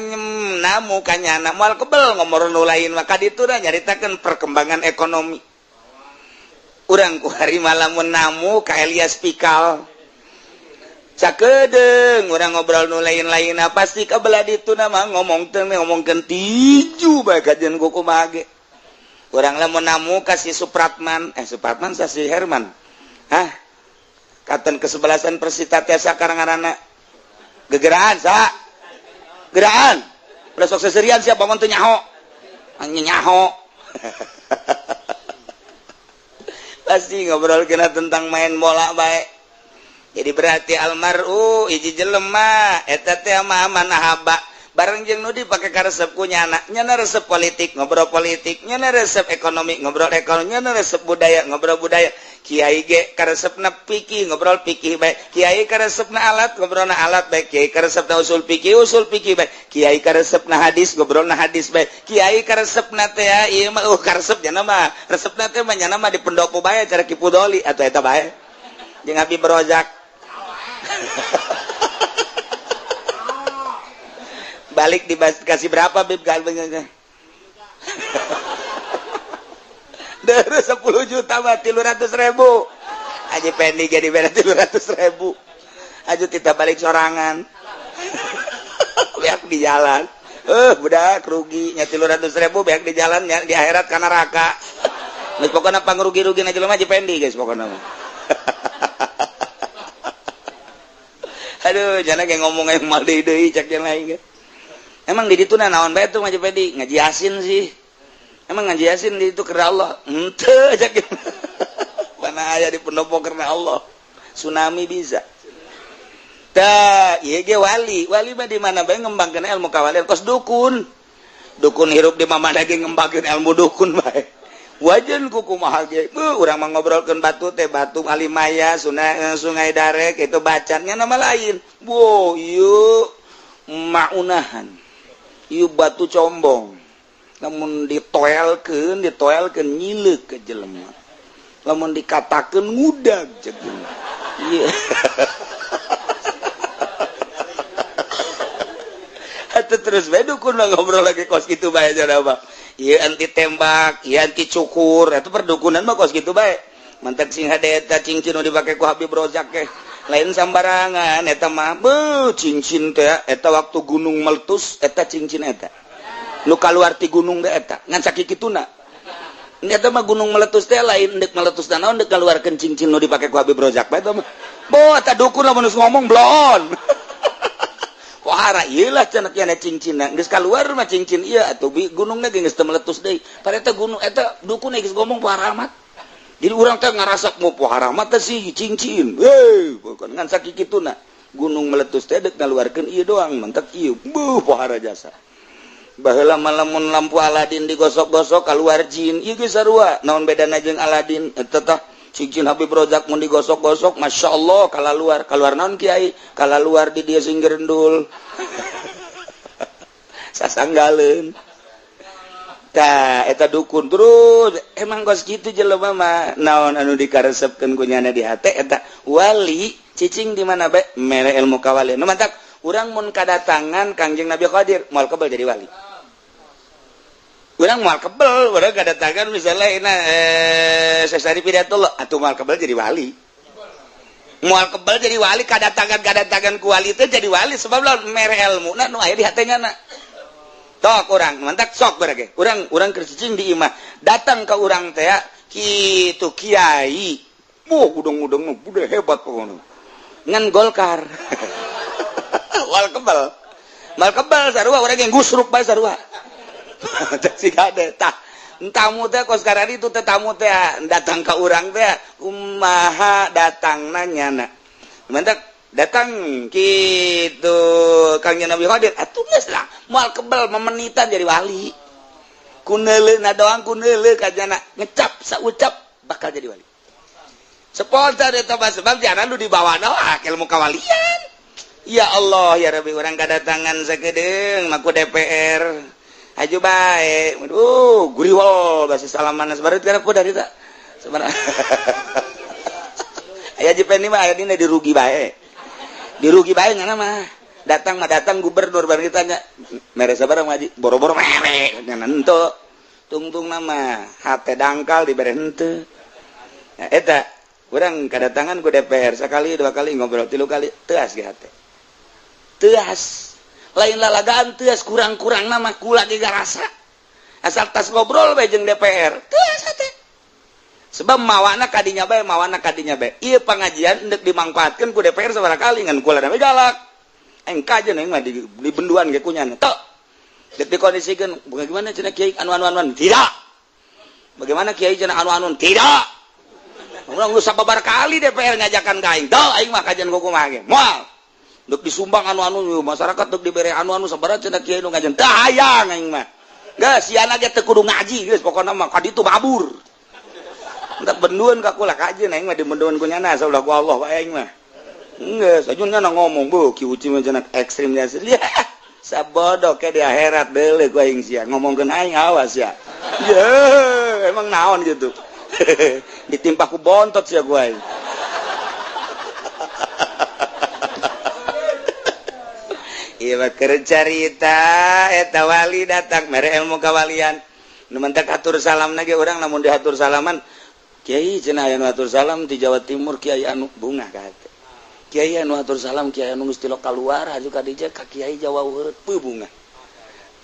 namu kanyana moal kebel ngomor nu lain mah, kadituna nyaritakeun perkembangan ekonomi. Urang ku hari malam namu ka Elias Pikal. Sakedeung urang ngobrol nu lain-lain pasti ka belah ditu mah ngomong teh ngomongkeun tinju bae kajian ku kumaha ge. Urang lamun namu ka si Supratman, Supratman sa si Herman. Hah? Katen kesebelasan Persita teh sakarang ngaranna. Gegeraan sa. Geraan. Ulah sok seserian sia bangun teu nyaho. Anjing nyaho. Pasti ngobrol kena tentang main bola bae. Jadi berarti almaru hiji jelema eta teh mah manahaba bareng jeung nu dipake karesep ku nyana, nyana resep politik ngobrol politik, nyana resep ekonomi ngobrol ekonomi, nyana resep budaya ngobrol budaya. Kiai ge karesepna fikih ngobrol fikih bae, kiai karesepna alat ngobrolna alat bae, kiai karesepna usul fikih bae, kiai karesepna hadis ngobrolna hadis bae, kiai karesepna teh ieu mah karesep nyana mah resepna teh mah nyana mah di pendopo bae cara Ki Pudoli atuh eta bae jeung Habib Rozak. Balik dikasih berapa Bib galbengnya? Dari 10 juta mah 300.000. Aji Pendi jadi beda 300.000. Aja kita balik sorangan. Beak di jalan. Budak rugi nya 300.000 beak di jalan nya di akhirat kana neraka. Geus pokona pangrugi-rugi na jelema Haji Pendi guys pokona mah. Aduh, jangan kayak ngomong yang mal deui cek yang lain ge. Emang di ditu naon bae tuh Haji Pendi? Ngaji Yasin sih. Emang ngaji Yasin di itu karena Allah? Henteu cek. Mana aya di pendopo karena Allah. Tsunami bisa. Tah, ieu ge wali. Wali mah di mana bae ngembangkeun ilmu kawalian kos dukun. Dukun hirup di mana ge ngembangkeun ilmu dukun bae. Wajan ku kumaha ge. Urang mah ngobrolkeun batu teh batu Alimaya, sungai Darek itu bacannya nama lain. Wo, ieu maunahan. Ieu batu combong. Lamun ditoelkeun nyileuk ke jelema. Lamun dikatakeun ngudag jeung. Ieu. Atuh terus bae dukun mah ngobrol lagi kos kitu bae cenah mah. Ieu anti tembak, ieu anti cukur, eta perdukunan mah kos kitu bae. Mantak sing hade eta cincin nu dipake ku Habib Rozak ge. Lain sambarangan eta mah beuh cincin teh eta waktu gunung meletus eta cincin eta. Nu kaluar ti gunung teh eta ngan sakikituna. Eta mah gunung meletus teh lain deuk meletus naon deuk kaluarkeun cincin nu dipake ku Habib Rozak bae eta mah. Boh eta dukun lamun geus ngomong bloon. Wahara ieu lah cenah kieu cincinna geus kaluar mah cincin ieu atuh gunungna ge geus teu meletus deui. Padahal eta gunung eta dukun geus ngomong pohara amat. Jadi urang teh ngarasak mau pohara amat teh sih cincin. Heuh, bukan ngan sakikituna. Gunung meletus teh deuk ngaluarkeun ieu doang mentek ieu. Beuh pohara jasa. Baheula mah lamun lampu Aladin digosok-gosok kaluar jin. Ieu geus sarua. Naon bedana jeung Aladin? Eta tah cincin Habib Rozak mun digosok-gosok Masya Allah kalaluar. Kaluar naon kiai? Kalaluar di dia sing gerendul. Sasanggaleun. Tah eta dukun terus emang kos kitu jelema mah naon anu dikaresepkeun ku nyana di hate eta wali cicing di mana bae mere ilmu kawalian. Nu mantak urang mun kadatangan Kangjeng Nabi Khadir moal kebel jadi wali. Urang moal kebel, urang kadatangan misalnya ina Syekh Hidayatullah atuh moal kebel jadi wali. Moal kebel jadi wali kadatangan ku wali teh jadi wali sebab lamun mere ilmuna nu aya di hate nyana. Tok urang mantak sok barage. Urang keur cicing di imah datang ka urang teh kitu kiai. Wah udang-udang mah udah hebat pokoknya. Ngan Golkar. Moal kebel. Moal kebel sarua urang yang gusruk bae sarua. Si kade tah tamu teh kos karari itu teh tamu teh datang ka urang teh kumaha datangna nyana. Mantak datang kitu Kang Nabi Khadir atuh geus lah moal kebel memenitan jadi wali. Kuneuleuh doang kuneuleuh ka jana ngecap saucap bakal jadi wali. Spontan eta mah sebab jana nu dibawa doa ilmu kawalian. Ya Allah ya Rabbi urang kadatangan sakedeung maku DPR. Aju bae. Aduh, guriwol basi salaman sabareut kana ku dari ta. Sebenarnya. Aya Haji Pendi mah aya dina dirugi bae. Dirugi bae ngana mah. Datang mah datang gubernur bareng ditanya, mere sabaraha ngaji? Boro-boro mere nya henteu. Tungtung nama hate dangkal dibere henteu. Nah, eta urang kedatangan ku DPR sekali dua kali ngobrol tilu kali teas ge hate. Teas. Lain lalagaan teas kurang-kurang nama kula ge rasa. Asal tas ngobrol bae jeung DPR, teas hate. Sebab mawana kadinya bae, mawana kadinya bae. Ieu pengajian endek dimangfaatkeun ku DPR sabaraha kali ngan kula da galak. Aing kajen aing mah di benduan ge kunyana. Tok. Dek dikondisikan, bagaimana cenah kiai anu-anu-anu? Tidak. Bagaimana kiai cenah anu-anu? Tidak. Urang geus sababar kali DPR ngajakan ka aing. Tuh aing mah kajian kumaha ge. Moal. Dek disumbang anu-anu masyarakat dek dibere anu-anu sabaraha cenah kiai nu ngajian. Teu hayang aing mah. Geus siana ge teu kudu ngaji geus pokona mah ka ditu mabur. Entak benduan ka kula kajian aing mah di benduan ku nyana saulah ku Allah bae aing mah. Geus aja nyana ngomong beuh ki uci mah cenah ekstrim nya. Sabodo ke di akhirat deuleu ku aing sia ngomongkeun aing awas ya. Ye, emang naon gitu. Ditimpa ku bontot sia ku aing. Ieu mah keur carita eta wali datang mere ilmu kawalian. Nu mentak atur salam ge urang lamun diatur salaman kiai cenah aya nu atur salam di Jawa Timur kiai anu bungah ka hate. Kiai anu atur salam kiai anu geus tilok kaluar haju ka dieu ka kiai Jawa Urut peuh bungah.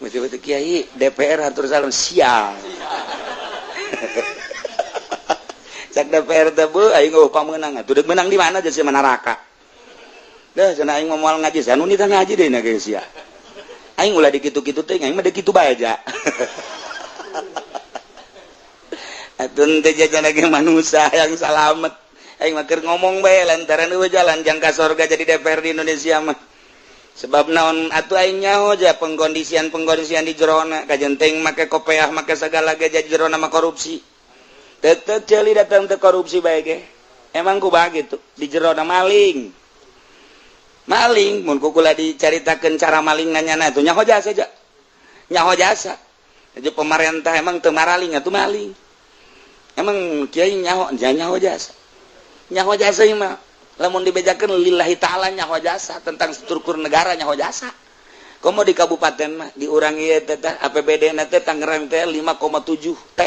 Betul-betul kiai DPR atur salam sial. Cak DPR teh beuh aing eueuh pamenang atuh deuk menang di mana jeung neraka. Dah cenah aing mah moal ngaji anu nita ngaji deui na geus sia. Aing ulah dikitu-kitu teh aing mah deuk kitu bae ja. Atuh teh jajan lagi manusia yang salamet. Aing mah keur ngomong bae lantaran eueuh jalan jangka sorga jadi DPR di Indonesia mah. Sebab naon atuh aing nyaho ja pengkondisian-pengkondisian di jerona kajen teuing make kopeah make sagala ge jadi jerona mah korupsi. Tetep ceuli datang teh korupsi bae ge. Emang kumaha gitu di jerona maling. Maling mun ku kula dicaritakeun cara maling nanyana atuh nyaho jasa ja. Nyaho jasa. Jadi pemerintah emang teu maraling atuh maling. Emang kiai nyaho nyaho jasa. Nyaho jasa mah lamun dibejakeun lillahi ta'ala nyaho jasa tentang struktur negara nyaho jasa. Komo di kabupaten mah di urang ieu teh APBD na teh Tangerang teh 5,7 T.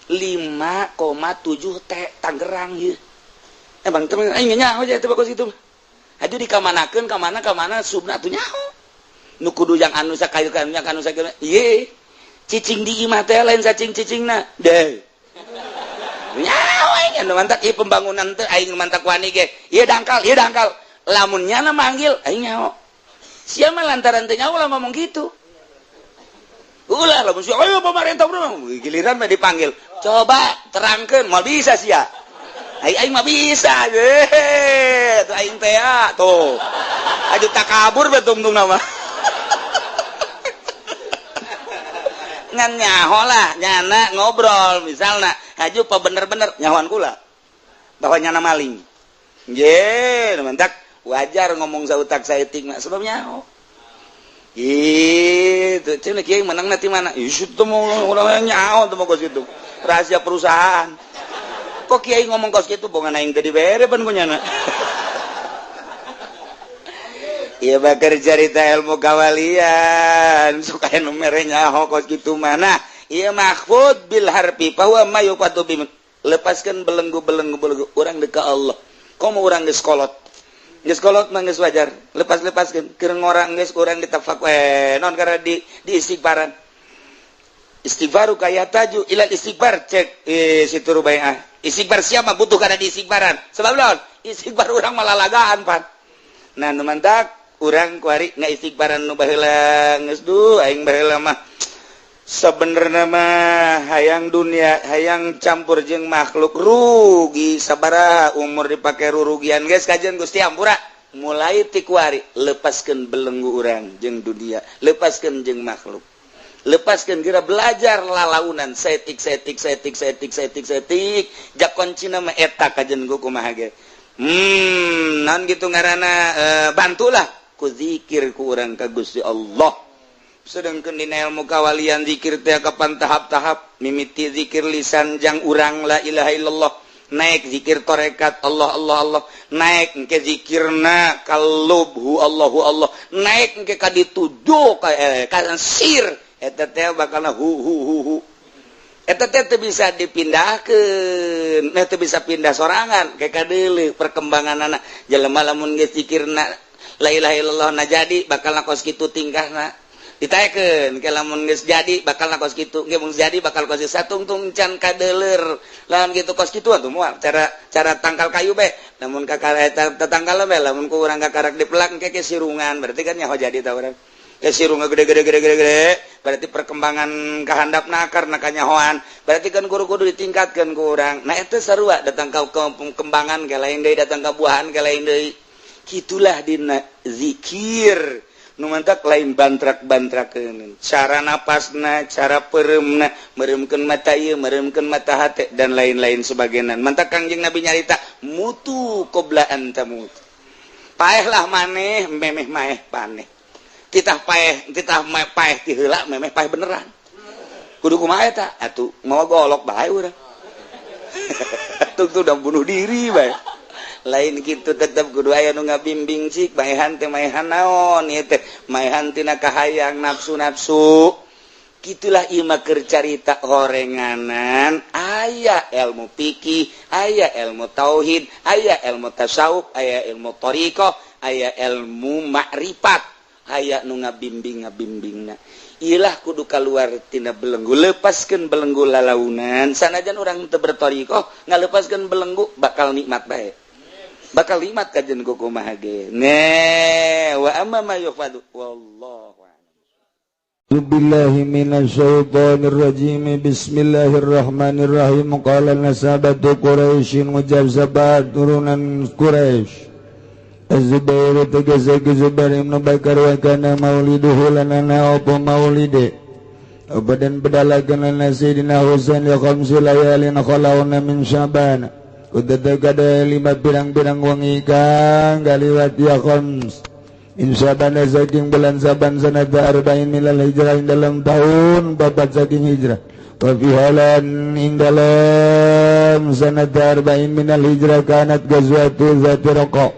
5,7 T Tangerang ieu. Emang teh aing nyaho jasa teh bagus itu. Aju dikamanakeun ka mana subna atuh nyaho. Nu kudu yang anu sakayu ka anu sakieu. Ieu cicing di imah teh lain sacing cicingna. Deh. Nyaho aing anu mantak ieu pembangunan teh aing mantak wani ge. Ieu dangkal, ieu dangkal. Lamun nyana manggil aing nyaho. Sia mah lantaran teh nyaho lah ngomong gitu. Ulah lamun sia ayo pemerintah urang giliran mah dipanggil. Coba terangkeun moal bisa sia. Aing mah bisa ye. Tuh aing teh tuh. Aju takabur bae tungtung nama. Ngan nyaho lah nyana ngobrol misalna haju pa bener-bener nyahoan kula bahwa nyana maling. Nggih, mantak wajar ngomong sautak saeutik mah sebab nyaho. Gitu, cenah kiai menangna ti mana? Ih, teu mau urang nyaho teu kos kitu. Rahasia perusahaan. Kok kiai ngomong kos kitu bongan aing teh dibere pan ku nyana. Ieu bakar carita ilmu kawalian suka nu mere nyaho kos kitu mana. Ieu mahfud bil harfi bahwa ma yufadu bi lepaskan belenggu-belenggu belenggu urang deuk ka Allah. Komo urang geus kolot. Geus kolot mah geus wajar. Lepas-lepaskeun keur ngora geus urang ditafak we non karena di istighfaran. Istighfaru kaya taju ilal istighfar cek situ rubaiah. Istighfar siapa butuh karena di istighfaran. Sebab naon? Istighfar urang malalagaan pan. Nah nu mantak urang kuari ngaistighfaran nu baheula geus duh aing baheula mah sebenarnya mah hayang dunia hayang campur jeung makhluk rugi sabaraha umur dipake rurugian geus kajian Gusti ampura mulai ti kuari lepaskeun belenggu urang jeung dunia lepaskeun jeung makhluk lepaskeun geura belajar lalaunan setik setik setik setik setik setik jak kuncina mah eta kajian kumaha ge. Non gitu ngarana bantulah ku zikir ku urang ka Gusti Allah. Sedangkan dina ilmu kawalian zikir teh kapan tahap-tahap mimiti zikir lisan jang urang la ilaha illallah naik zikir tarekat Allah Allah Allah naik engke zikirna kalubhu Allahu Allah naik engke ka dituduh ka sir eta teh bakalna hu hu hu hu. Eta teh teu bisa dipindahkeun, nah teu bisa pindah sorangan kayak kadeuleu perkembangan anak jelema. Lamun geus zikirna la ilaha illallah na jadi, bakal kos kitu tingkahna. Ditaekeun ke lamun geus jadi bakal kos kitu, ge mun jadi bakal kos satungtung can kadeuleur. Lamun kitu kos kitu atuh moal cara cara tangkal kayu be. Lamun kakara eta tetangkal be, lamun ku urang kakarak dipelak ke sirungan, berarti kan nyaho jadi tah urang ke sirungan gede gede gede gede gede, berarti perkembangan kehandapna karena kanyahoan. Berarti kan guru kudu ditingkatkan ku urang. Nah, itu sarua datang ke kembangan ke lain deui, datang ke buahan ke lain deui. Gitulah dina zikir nu mantak lain bantrak-bantrakeun cara napasna, cara pereumna, meremkeun mata ieu, meremkeun mata hate, dan lain-lain sebagainya. Mantak Kangjeng Nabi nyarita mutu qabla an tamut, paehlah maneh memeh maeh paneh. Titah paeh, titah paeh ti heula memeh paeh beneran. Kudu kumaha eta atuh? Mawa golok bae urang tuh tuh udah bunuh diri bae. Lain gitu, tetep kudu aya nu ngabimbing. Cik maehan teh maehan naon ieu teh? Maehan tina kahayang nafsu-nafsu. Gitulah ieu mah keur carita horenganan. Aya ilmu fikih, aya ilmu tauhid, aya ilmu tasawuf, aya ilmu thariqah, aya ilmu makrifat, aya nu ngabimbing ngabimbingna. Ilah kudu keluar tina belenggu, lepaskan belenggu lalaunan. Sanajan orang teu berthariqah, ngalepaskeun belenggu bakal nikmat bae, bakal nikmat kajen kumaha ge. Ne wa amma ma yufadu, wallahu Billahi minasyaitonir rajim. Bismillahirrahmanirrahim. Qala nasabatu Quraisyin, ngucap sahabat turunan Quraisy. Az-Zubair tegese Zubair ibn Bakar. Wa kana mauliduhu lanana apa maulide apa dan pedalakan lana Sayyidina Husain ya khamsi layalin khalawna min Syaban, kudu kada lima pirang-pirang wengi kang galiwat ya khams min Syaban saking bulan Saban, sanata arba'in minal hijrah ing dalam tahun 4 saking hijrah. Wa fi halan ing dalam sanata arba'in minal hijrah kanat gazwatu zati raqa,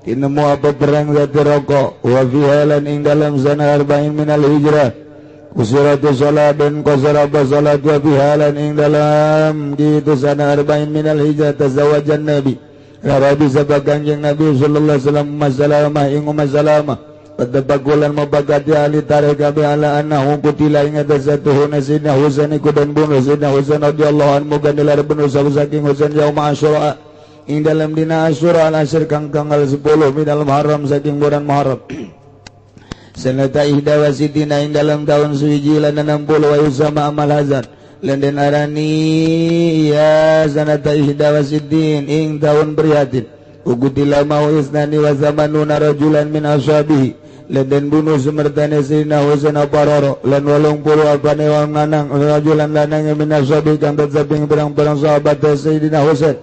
tinemu apa perang zati raqa. Wa fi halan ing dalam sana arba'in minal hijrah kusuratu salat dan qasara salat. Wa fi halan ing dalam gitu sana arba'in minal hijrah tazawajan nabi Rabi sapa Kanjeng Nabi sallallahu alaihi wasallam masalamah ing masalamah. Padabagulan mabagati ahli tarikh kabe ala annahu qutila ing atas satuhuna Sayyidina Husain iku dan bunuh Sayyidina Husain radhiyallahu anhu gandilar bunuh saking Husain yauma Asyura ing dalam dina Asyura al asir kang tanggal 10 minal Muharram saking bulan Muharram, sanata ihda wa sitina ing dalam tahun 160. Wa yusama amal hazan lan den arani ya sanata ihda wa sittin ing tahun prihatin. Ugutila mau isnani wa zamanuna rajulan min ashabihi lan den bunuh semertane Sayyidina Husain apa roro lan 80 apane wong lanang, rajulan lanang, min ashabihi kang tetep pirang-pirang sahabat Sayyidina Husain.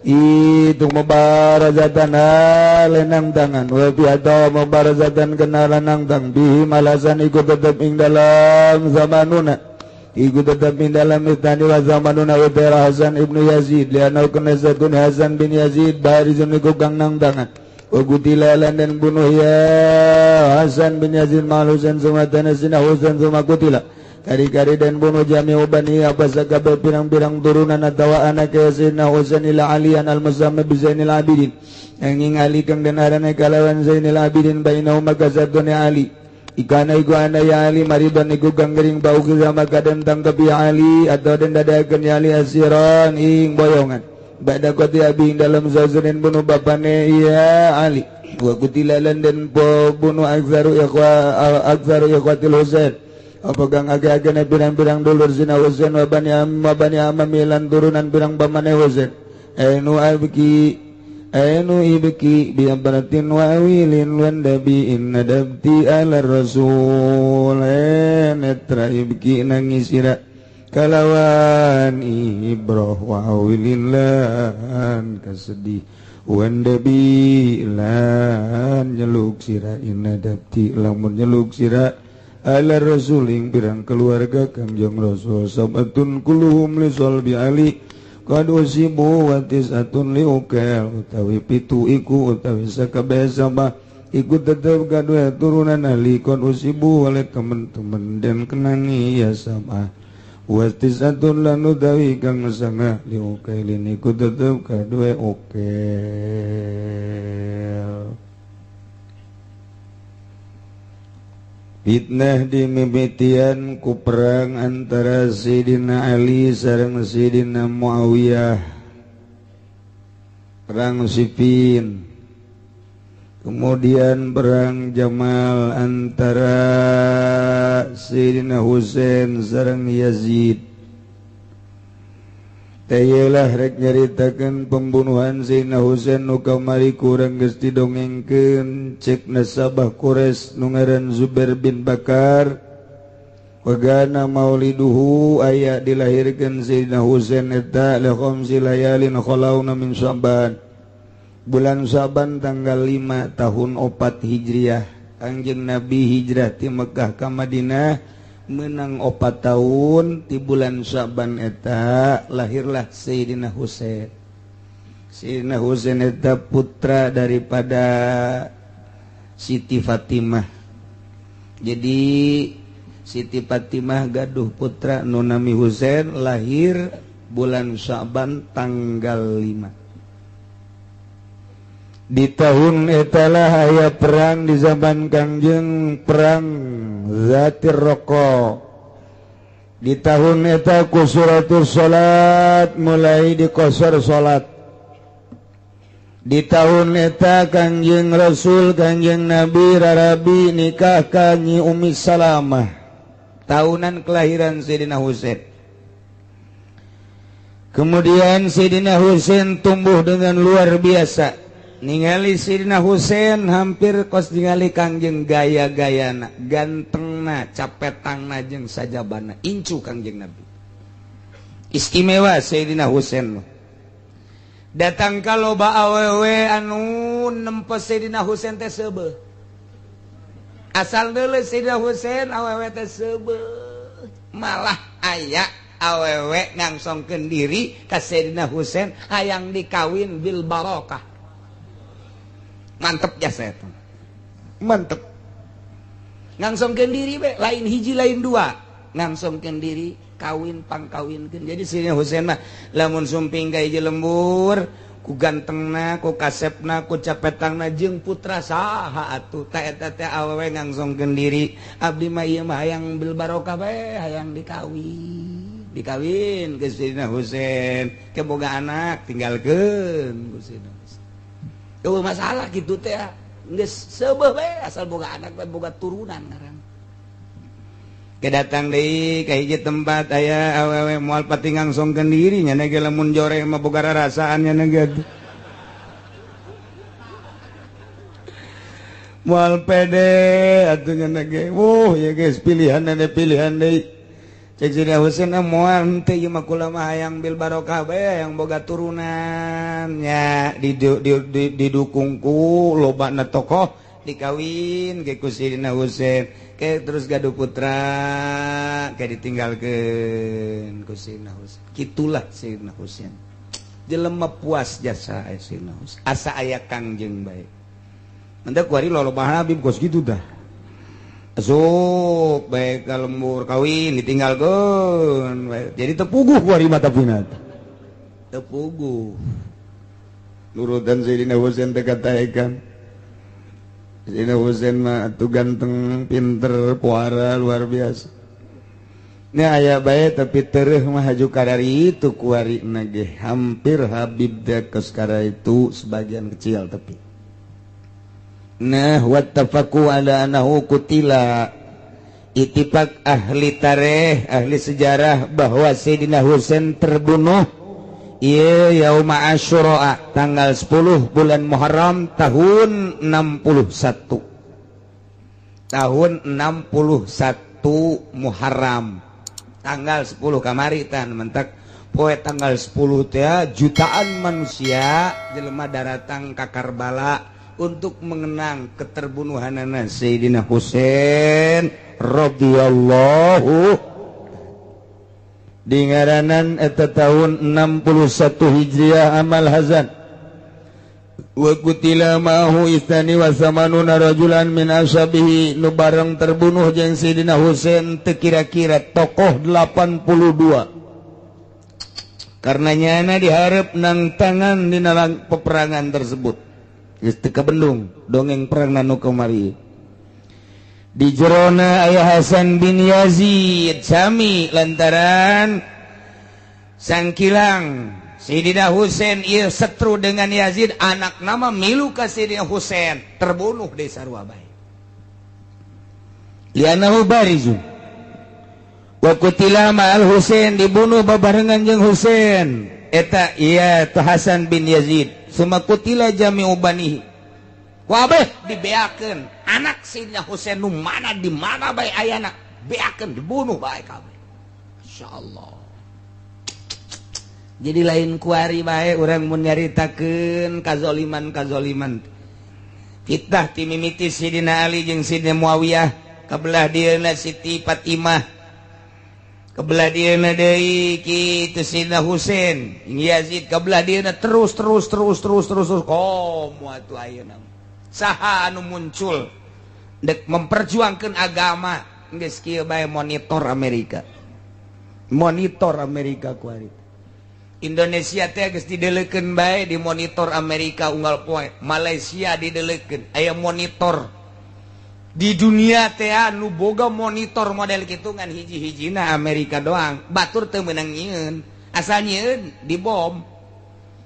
Itu mubarazatan lenang tangan wa fi atau mubarazatan kena lenang tang bihi malasan iku tetep ing dalam zamanuna iku tetep ing dalam itani wa zamanuna wa Hasan ibnu Yazid lianau kena zatun Hasan bin Yazid barizun iku kang nang tangan. Wa qutila lan dan bunuh ya Hasan bin Yazid mal Husain sumatana sina Husain suma qutila kari-kari dan bunuh jami'u bani apa sakabeh pirang-pirang turunan atawa anak Sayyidina Husain ila alian al-musamma bi Zainil Abidin angin Ali kang den arane kalawan Zainil Abidin. Bainahu maka satune Ali ikana iku ana ya Ali maridan iku kang gering bau maka den tangkep ya Ali atau den dadakeun ya Ali asiran ing boyongan ba'da qati abi dalam zazanin bunuh bapane ya Ali. Wa qutila lan den bunuh aktsaru ikhwa aktsaru ikhwatil Husain apa kang age-agene pirang-pirang dulur Sina Husain wa bani amma bani amami lan turunan pirang pamane Husain. Ainu abki ainu ibki bi abratin wa awilin wan dabi inna dabti ala rasul netra ibki nangis ira kalawan ibroh wa awilin lan kasedih wan dabi lan nyeluk sira inna dabti lamun nyeluk sira ala rasuling pirang keluarga Kangjeng Rasul. Sabatun kulluhum li solbi Ali qad usibu wa tis'atun li ukel utawi 7 iku utawi sakabeh sabah iku tetep gaduh turunan Ali qad usibu oleh teman-teman dan kenangi ya sabah. Wastisatun lan utawi kang sanga li ukailin iku tetep kadue ukail. Fitnah dimimitian ku perang antara Sayyidina Ali sareng Sayyidina Muawiyah, perang Siffin. Kemudian perang Jamal antara Sayyidina Husain sareng Yazid. Tayelah rek nyaritakeun pembunuhan Sayyidina Husain nu kamari kurang geus didongengkeun cek nasabah Quraisy nu ngaran Zubair bin Bakar. Wagana mauliduhu aya dilahirkeun Sayyidina Husain eta li khamsi layalin khalauna min Sya'ban. Bulan Syaban tanggal 5 tahun 4 Hijriah. Kangjeng Nabi hijrah ti Mekah ka Madinah menang 4 tahun. Di bulan Syaban eta lahirlah Sayyidina Husain. Sayyidina Husain eta putra daripada Siti Fatimah. Jadi Siti Fatimah gaduh putra nu nami Husain, lahir bulan Syaban tanggal 5. Di tahun etalah aya perang di zaman Kangjeng, perang Zatir Roko. Di tahun eta kusuratus salat mulai dikosor salat. Di tahun eta Kangjeng Rasul, Kangjeng Nabi rarabi nikah ka Nyi Ummi Salamah. Tahunan kelahiran Sayyidina Husain. Kemudian Sayyidina Husain tumbuh dengan luar biasa. Ningali Sayyidina Husain hampir kos ningali Kangjeng gaya-gayana, gantengna, capetangna jeung sajabana, incu Kangjeng Nabi. Istimewa Sayyidina Husain. Datang ka loba awewe anu nempo Sayyidina Husain teh seubeuh. Asal deuleu Sayyidina Husain awewe teh seubeuh. Malah aya awewe ngangsongkeun diri ka Sayyidina Husain hayang dikawin bil barokah. Mantep jasa itu, mantep. Ngangsongkeun diri be, lain hiji lain dua. Ngangsongkeun diri kawin pangkawinkeun. Jadi Sayyidina Husain mah lamun sumping ka hiji lembur, ku gantengna, ku kasepna, ku capetangna jeung putra saha atuh. Ta eta teh awewe ngangsongkeun diri. Abdi mah ieu mah hayang bil barokah bae, hayang dikawin. Dikawin ke Sayyidina Husain, ke boga anak tinggalkeun ku Sayyidina Husain. Eueuh masalah gitu teh geus seubeuh bae asal boga anak bae boga turunan ngaran. Kedatang deui ka hiji tempat aya awewe moal pati ngangsongkeun diri nya ge lamun jore mah boga rarasaan nya ge. Moal pede atuh nya ge. Wuh ya geus pilihan pilihan deui. Cek Sayyidina Husain moal henteu ieu mah kula mah hayang bil barokah bae hayang boga turunan nya didukung ku lobana tokoh dikawin ke ku Sayyidina Husain ke terus gaduh putra ke ditinggalkeun ku Sayyidina Husain. Kitulah Sayyidina Husain. Jelema puas jasa Sayyidina Husain. Asa aya Kangjeng bae. Mantap kuari lolobah Habib kos kitu dah. Asup baik ka lembur kawin ditinggalkeun. Jadi tepuguh kuari mata pinat. Tepuguh. Nurutan Sayyidina Husain teh kataekan. Sayyidina Husain mah atuh ganteng, pinter, puara luar biasa. Ini aya bae tapi tereuh mah haju kadari itu kuari na ge. Hampir Habib teh kos kara itu sebagian kecil tapi. Nah, wattafaqu ala annahu qutila. Ittifaq ahli tarikh, ahli sejarah bahwa Sayyidina Husain terbunuh ieu yauma Asyura tanggal 10 bulan Muharram tahun 61. Tahun 61 Muharram. Tanggal 10 kamari tan mentak poe tanggal 10 teh jutaan manusia jelema daratang ka Karbala untuk mengenang keterbunuhanana Sayyidina Husain radhiyallahu. Di ngaranan eta tahun 61 Hijriah amal hazan. Wa qutila ma'ahu istani wa samanuna rajulan min ashabihi, nu bareng terbunuh jeung Sidina Husain teu kira-kira tokoh 82. Karena nyana diharap nang tangan dina peperangan tersebut. Geus teu kabendung dongeng perang nu kamari. Di jerona aya Hasan bin Yazid sami lantaran sangkilang Sidina Husain ieu setru dengan Yazid, anak nama milu ka Sidina Husain terbunuh di sarua bae. Lianahu barizun wa qutila ma'al Husain, dibunuh babarengan jeung Husain eta ieu tu Hasan bin Yazid. Suma qutila jami'u banihi, kabeh dibeakeun anak Sidina Husain nu mana di mana bae ayana beakeun dibunuh bae kabeh. Insyaallah. Jadi lain kuari bae urang mun nyaritakeun kazoliman-kazoliman. Fitnah ti mimiti Sidina Ali jeung Sidina Muawiyah, kabelah dieuna Siti Fatimah, kabelah dieuna deui kitu Sidina Husain, Yazid, kabelah dieuna terus terus terus terus terus terus komo atuh ayeuna. Saha anu muncul dek memperjuangkeun agama geus kieu bae monitor Amerika. Monitor Amerika kuari. Indonesia teh geus dideleukeun bae di monitor Amerika unggal poe, Malaysia dideleukeun aya monitor. Di dunia teh anu boga monitor model kitu ngan hiji-hijina Amerika doang. Batur teu meunang nyieun, asal nyieun dibom.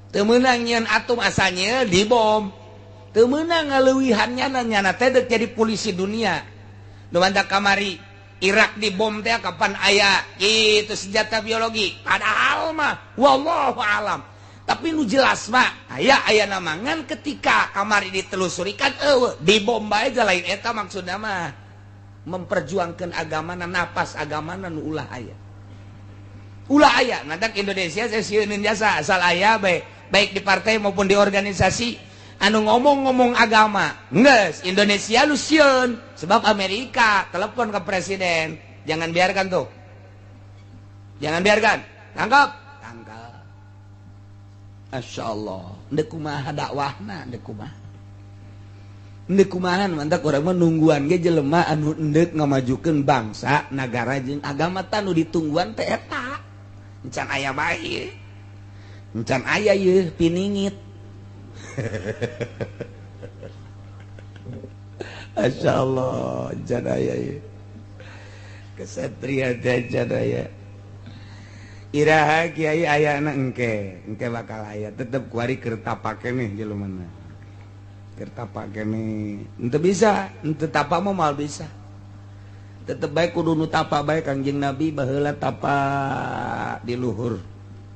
Teu meunang nyieun atom asal nyieun dibom. Teu meunang ngaleuwihan nyana teh deuk jadi polisi dunia. Nu mantak kamari Irak dibom teh kapan aya itu senjata biologi, padahal mah wallahu alam. Tapi nu jelas mah aya aya namangan ketika kamari ditelusuri kan eueuh dibom bae lain eta maksudna mah memperjuangkan agama na napas agama na nu ulah aya. Ulah aya nantak Indonesia saya sieuneun jasa asal aya bae baik di partai maupun di organisasi anu ngomong-ngomong agama geus Indonesia lu sieun sebab Amerika telepon ke presiden, jangan biarkan tuh, jangan biarkan, tangkap tangkap. Masya Allah, ndek kumaha dakwahna, ndek kumaha, ndek kumaha mantak urang mah nungguan ge jelema anu endek ngamajukeun bangsa nagara jeung agama tanu ditungguan teh eta encan aya bae, encan aya yeuh piningit. Masya Allah, janaya ya. Kesatria janaya. Iraha kiai ayana engke, engke bakal aya tetep kuari keur tapa keneh jelema. Keur tapa keneh. Henteu bisa, henteu tapa mah moal bisa. Tetep bae kudu nu tapa bae Kangjeng Nabi baheula tapa di luhur.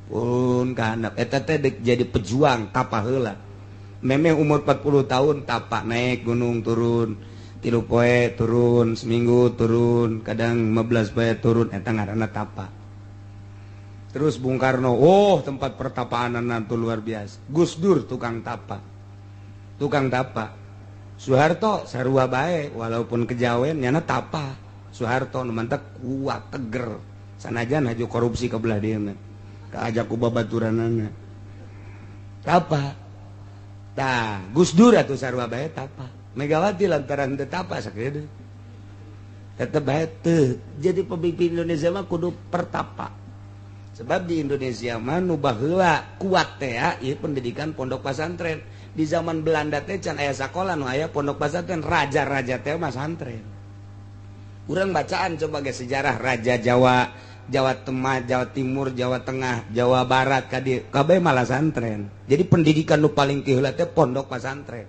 Pun ka handap eta teh deuk jadi pejuang tapa heula. Memeh umur 40 tahun tapak naik gunung turun, 3 poe turun, seminggu turun, kadang 15 poe turun, eta ngaranna tapak. Terus Bung Karno, oh tempat pertapaan itu luar biasa. Gus Dur tukang tapak. Tukang tapak. Soeharto sarua bae walaupun kejawen nyana tapak. Soeharto nu mantak kuat teger. Sanajan haju korupsi ke belah dieuna. Kaajak ku babaturanana. Tapak. Tah, Gus Dur atuh sarua bae tapa. Megawati lantaran teu tapa sakieu. Tetep bae teu. Jadi pemimpin Indonesia mah kudu pertapa. Sebab di Indonesia mah nu baheula kuat teh ieu pendidikan pondok pesantren. Di zaman Belanda teh can aya sakola nu aya pondok pesantren, raja-raja teh mah santren. Urang bacaan coba ge sejarah raja Jawa, Jawa Tengah, Jawa Timur, Jawa Tengah, Jawa Barat ka dieu kabeh malah santren. Jadi pendidikan nu paling tiheula teh pondok pesantren.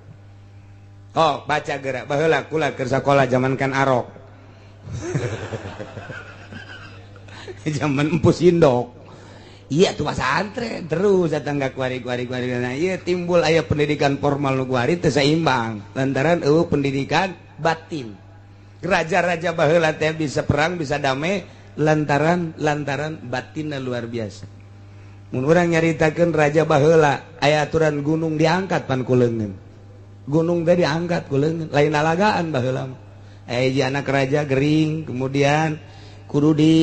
Oh, baca geura baheula kula keur sakola zaman kan Arok. Zaman Empus Indok. Iya tuh pesantren terus datang ka kuari-kuari-kuari. Nah, iya timbul aya pendidikan formal nu kuari teu seimbang lantaran eueuh pendidikan batin. Raja-raja baheula teh bisa perang, bisa damai lantaran batinna luar biasa. Mun urang nyaritakeun raja baheula aya aturan gunung diangkat pan ku leungeun. Gunung teh diangkat ku leungeun, lain lalagaan baheula mah. Aya hiji anak raja gering kemudian kudu di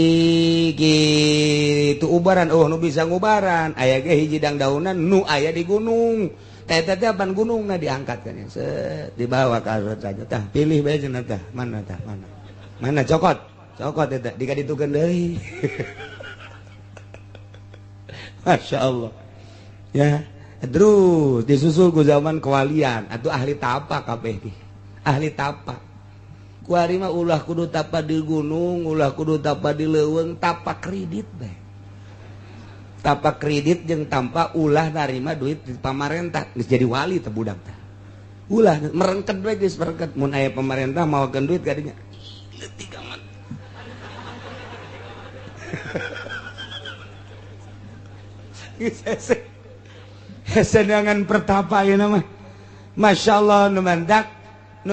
kitu ubaran, oh nu bisa ngubaran, aya ge hiji dangdaunan nu aya di gunung. Tah eta teh pan gunungna diangkat kan ya. Set dibawa ka saja. Tah pilih bae cenah tah. Mana tah? Mana? Mana cokot? Cokot eta dikaditukeun deui. Masya Allah. Ya, terus disusul ku zaman kewalian atau ahli tapa kabeh teh. Ahli tapa. Kuari mah ulah kudu tapa di gunung, ulah kudu tapa di leuweung, tapa kredit bae. Tapa kredit jeung tanpa ulah narima duit di pamarentah, geus jadi wali teh budak teh. Ulah merengket bae geus merengket mun aya pamarentah mawakeun duit kadinya. Leutik amat. Geus hese. Hese dengan pertapa ieu mah. Masya Allah nu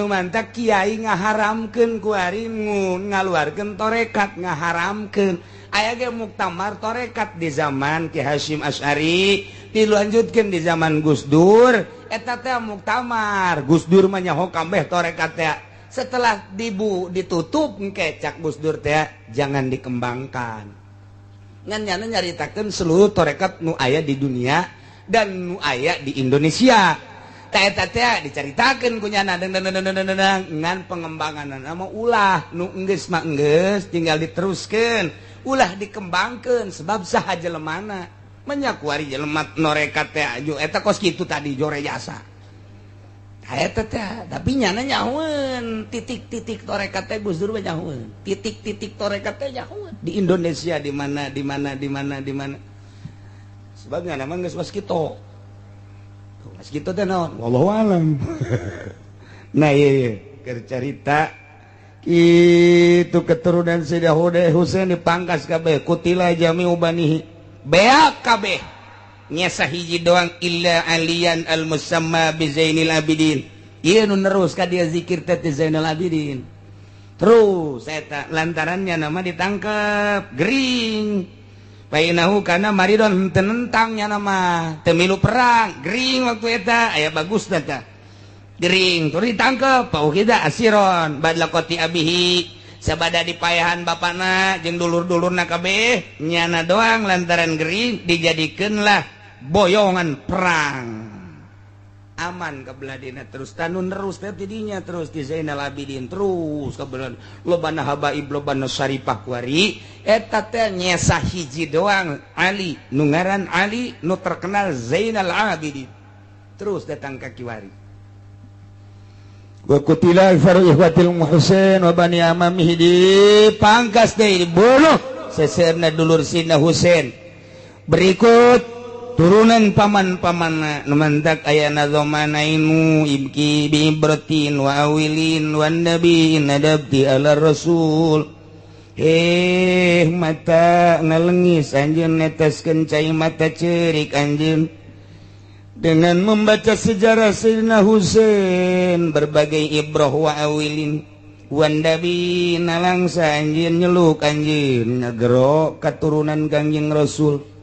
mantak kiai ngaharamkeun kuari ngaluarkeun torekat ngaharamkeun. Aya ge muktamar torekat di zaman Ki Hasyim Asy'ari dilanjutkeun di zaman Gus Dur eta teh muktamar Gus Dur mah nyaho kabeh torekat teh. Setelah ditutup engke cak Gus Dur teh jangan dikembangkan. Ngan nyana nyaritakeun seluruh torekat nu aya di dunia dan nu aya di Indonesia. Eta teh dicaritakeun ku nyana ngan pengembangan mah ulah nu enggeus mah enggeus tinggal diteruskeun ulah dikembangkeun sebab saha jelemana menyakuari jelema norekat teh aju eta kos kitu tadi jore jasa eta teh tapi nyana nyahoeun titik-titik torekat teh Gus Dur mah nyahoeun titik-titik torekat teh nyahoeun di Indonesia di mana di mana di mana di mana sebab nyana mah geus kos kitu. Mas gitu teh naon? Wallahu alam. Nah ieu keur carita kitu keturunan Sayyidah Husain dipangkas kabeh kutila jami'u banihi. Beak kabeh. Nyesa hiji doang illa aliyan al musamma bi Zainil Abidin. Ieu nu nerus ka dia zikir teh Zainal Abidin. Terus eta lantarannya nama ditangkep gering. Painahu kana maridon tenentangnya nama temilu perang gering waktu eta aya bagus eta gering tur ditangkep pauhida asiron badlaqati abihi sabada dipayahan bapana jeung dulur-dulurna kabeh nyana doang lantaran gering dijadikeunlah boyongan perang aman kebeladina terus tanun terus teh tidinya terus di Zainal Abidin terus kebelan lobana habaib lobana syarifah kuari eta teh nyesa hiji doang Ali nu ngaran Ali nu terkenal Zainal Abidin terus datang ka kiwari wa qutila faru ihwatil Husain wa bani amamihi dipangkas deui dibunuh seseurna dulur Sidna Husain berikut turunan paman-paman nu mantak aya nazomanainu ibki bi ibratin wa awilin wan nabi nadabti ala rasul mata ngalengis anjeun neteskeun cai mata ceurik anjeun dengan membaca sejarah Sayyidina Husain berbagai ibrah wa awilin wan nabi nalangsa anjeun nyeluk anjeun ngagero katurunan Kangjeng Rasul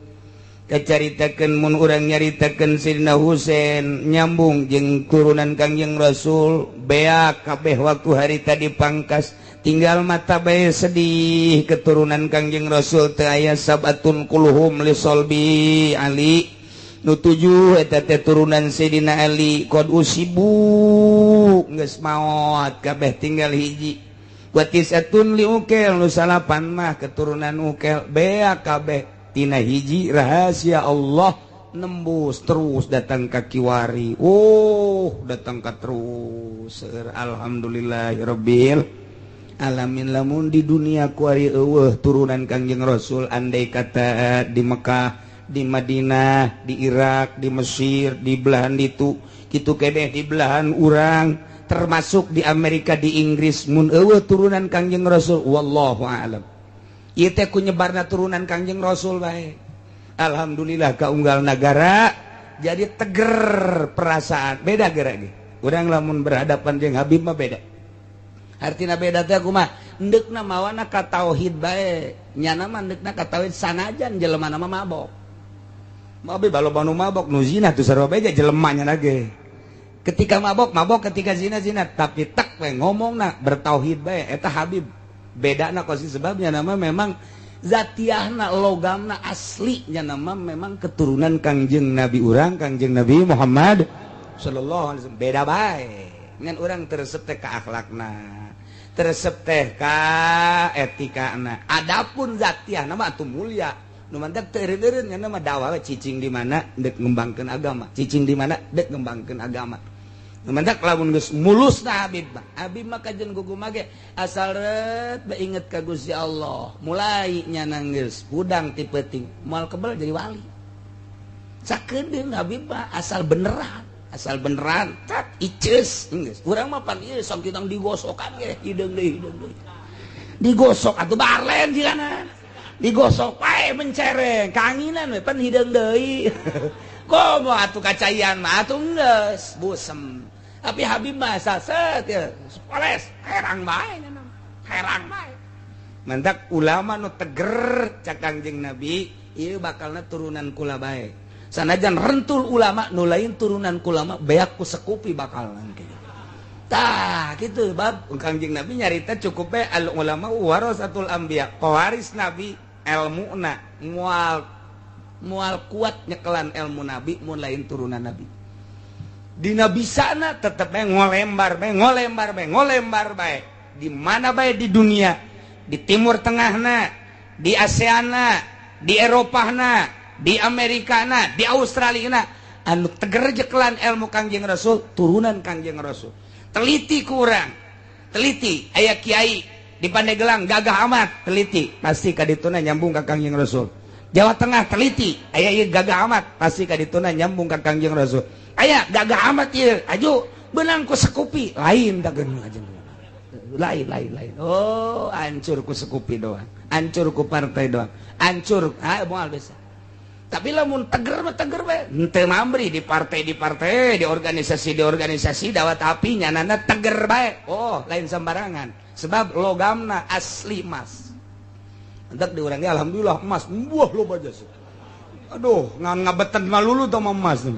kacaritakeun mun urang nyaritakeun Sayyidina Husain nyambung jeung turunan Kangjeng Rasul beak kabeh waktu harita dipangkas tinggal mata bae sedih keturunan Kangjeng Rasul teu aya sabatun kuluhum li solbi Ali nu tujuh eta teh turunan Sayyidina Ali qad usibu geus maot kabeh tinggal hiji wa tisatun li ukel nu salapan mah keturunan ukel beak kabeh tina hiji rahasia Allah nembus terus datang ka kiwari oh datang ka terus alhamdulillahirabbil alamin lamun di dunia kuari eueuh turunan Kangjeng Rasul andai kata di Mekah di Madinah di Irak di Mesir di belahan ditu kitu keneh di belahan urang termasuk di Amerika di Inggris mun eueuh turunan Kangjeng Rasul wallahu a'lam. Ieu teh ku nyebarna turunan Kangjeng Rasul bae. Alhamdulillah kaunggal nagara jadi teger perasaan. Beda geura ge. Urang lamun berhadapan jeung Habib mah beda. Artina beda teh kumaha? Endeukna mawana ka tauhid bae. Nyana mah endeukna ka tauhid sanajan jelema mah mabok. Mabe balo nu mabok nu zina tuh sarua bae jelema nya ge. Ketika mabok mabok, ketika zina zina, tapi tek we ngomongna bertauhid bae eta Habib. Beda na kosi sebabnya nama memang zatiahna logamna aslinya nama memang keturunan Kangjeng Nabi urang Kangjeng Nabi Muhammad. Sallallahu alaihi wasallam. Beda bae ngan urang teu resep teh ka akhlakna, teu resep teh ka etikana. Adapun zatiah nama atuh mulia. Nu mantak teu eureun-eureun nya mah dakwah cicing di mana deuk ngembangkeun agama, cicing di mana deuk ngembangkeun agama. Nu mantak lamun geus mulusna Habib mah, Habib mah kajen gugu ge asal ret bae inget ka Gusti Allah, mulai nyana geus hudang ti peuting moal kebel jadi wali. Sakedeung Habib mah asal beneran, asal beneran tat iceus geus. Urang mah pan ieu sakitu digosokan ge hideung deui hideung deui. Digosok atuh barlen jigana. Digosok pae mencereng, kanginan we pan hideung deui. Komo atuh kacaian mah atuh geus busem. Tapi Habib mah saset ya, poles herang bae nya, herang bae. Mantak ulama nu teger cak Kangjeng Nabi, ieu bakalna turunan kula bae. Sanajan rentul ulama nu lain turunan kula mah beak ku sekupi bakal kitu. Tah kitu bab Kangjeng Nabi nyarita cukup bae al ulama warasatul anbiya, pewaris nabi elmuna mual mual kuat nyekelan ilmu nabi mun lain turunan nabi. Dina bisana tetep bae ngolembar bae ngolembar bae ngolembar bae. Di mana bae di dunia, di Timur Tengahna, di ASEANna, di Eropahna, di Amerikana, di Australia, anu teger jekelan ilmu Kangjeng Rasul, turunan Kangjeng Rasul. Teliti kurang, teliti aya kiai di Pandeglang gagah amat, teliti pasti kadituna nyambung ka Kangjeng Rasul. Jawa Tengah teliti aya ieu gagah amat, pasti kadituna nyambung ka Kangjeng Rasul. Aya gagah amat ieu, aju beunang ku sekupi, lain dageun aja. Lain lain lain. Oh, hancur ku sekupi doang, hancur ku partai doang, hancur ah moal bisa. Tapi lamun teger mah teger bae, henteu mambri di partai di partai, di organisasi di organisasi dawat api nyanana teger bae. Oh, lain sembarangan. Sebab logamna asli emas. Entek di urang ge alhamdulillah emas, buah loba jasa. Aduh, ngan ngabetan malulu tah emas.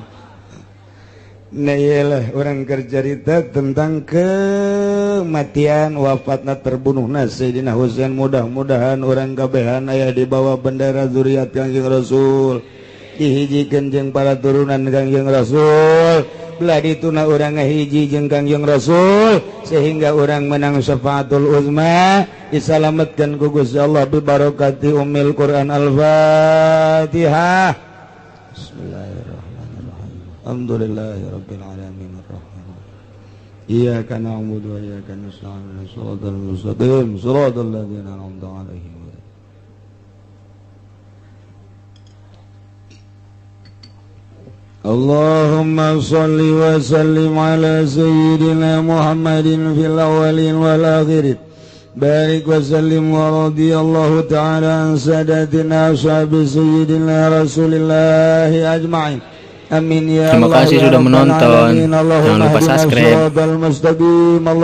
Nah iyalah orang kercerita tentang kematian wafatna terbunuhna Sayyidina Husain. Mudah-mudahan orang kabehan aya di bawah bendera zuriat Kangjeng Rasul, dihijikeun jeung para turunan Kangjeng Rasul, belah dituna urang ngahiji jeung Kangjeng Rasul sehingga orang menang syafaatul uzma, disalametkeun ku Gusti Allah bi barakati ummil Quran. Al-Fatihah. Bismillahirrahmanirrahim. Alhamdulillahirabbil alamin arrahmanir rahim. Iyyaka na'budu wa iyyaka nasta'in. Shiratal mustaqim, shiratal ladzina an'amta 'alaihim. Allahumma shalli wa sallim ala sayyidina Muhammadin fil awwalin wal akhirin. Barik wa sallim wa radiyallahu ta'ala an sadatina ashabi sayyidina Rasulillahi ajma'in. Amin ya Terima Allah kasih ya sudah Rabbal menonton. alamin. Jangan Allahumma lupa ihdina subscribe. shiratal mustaqim.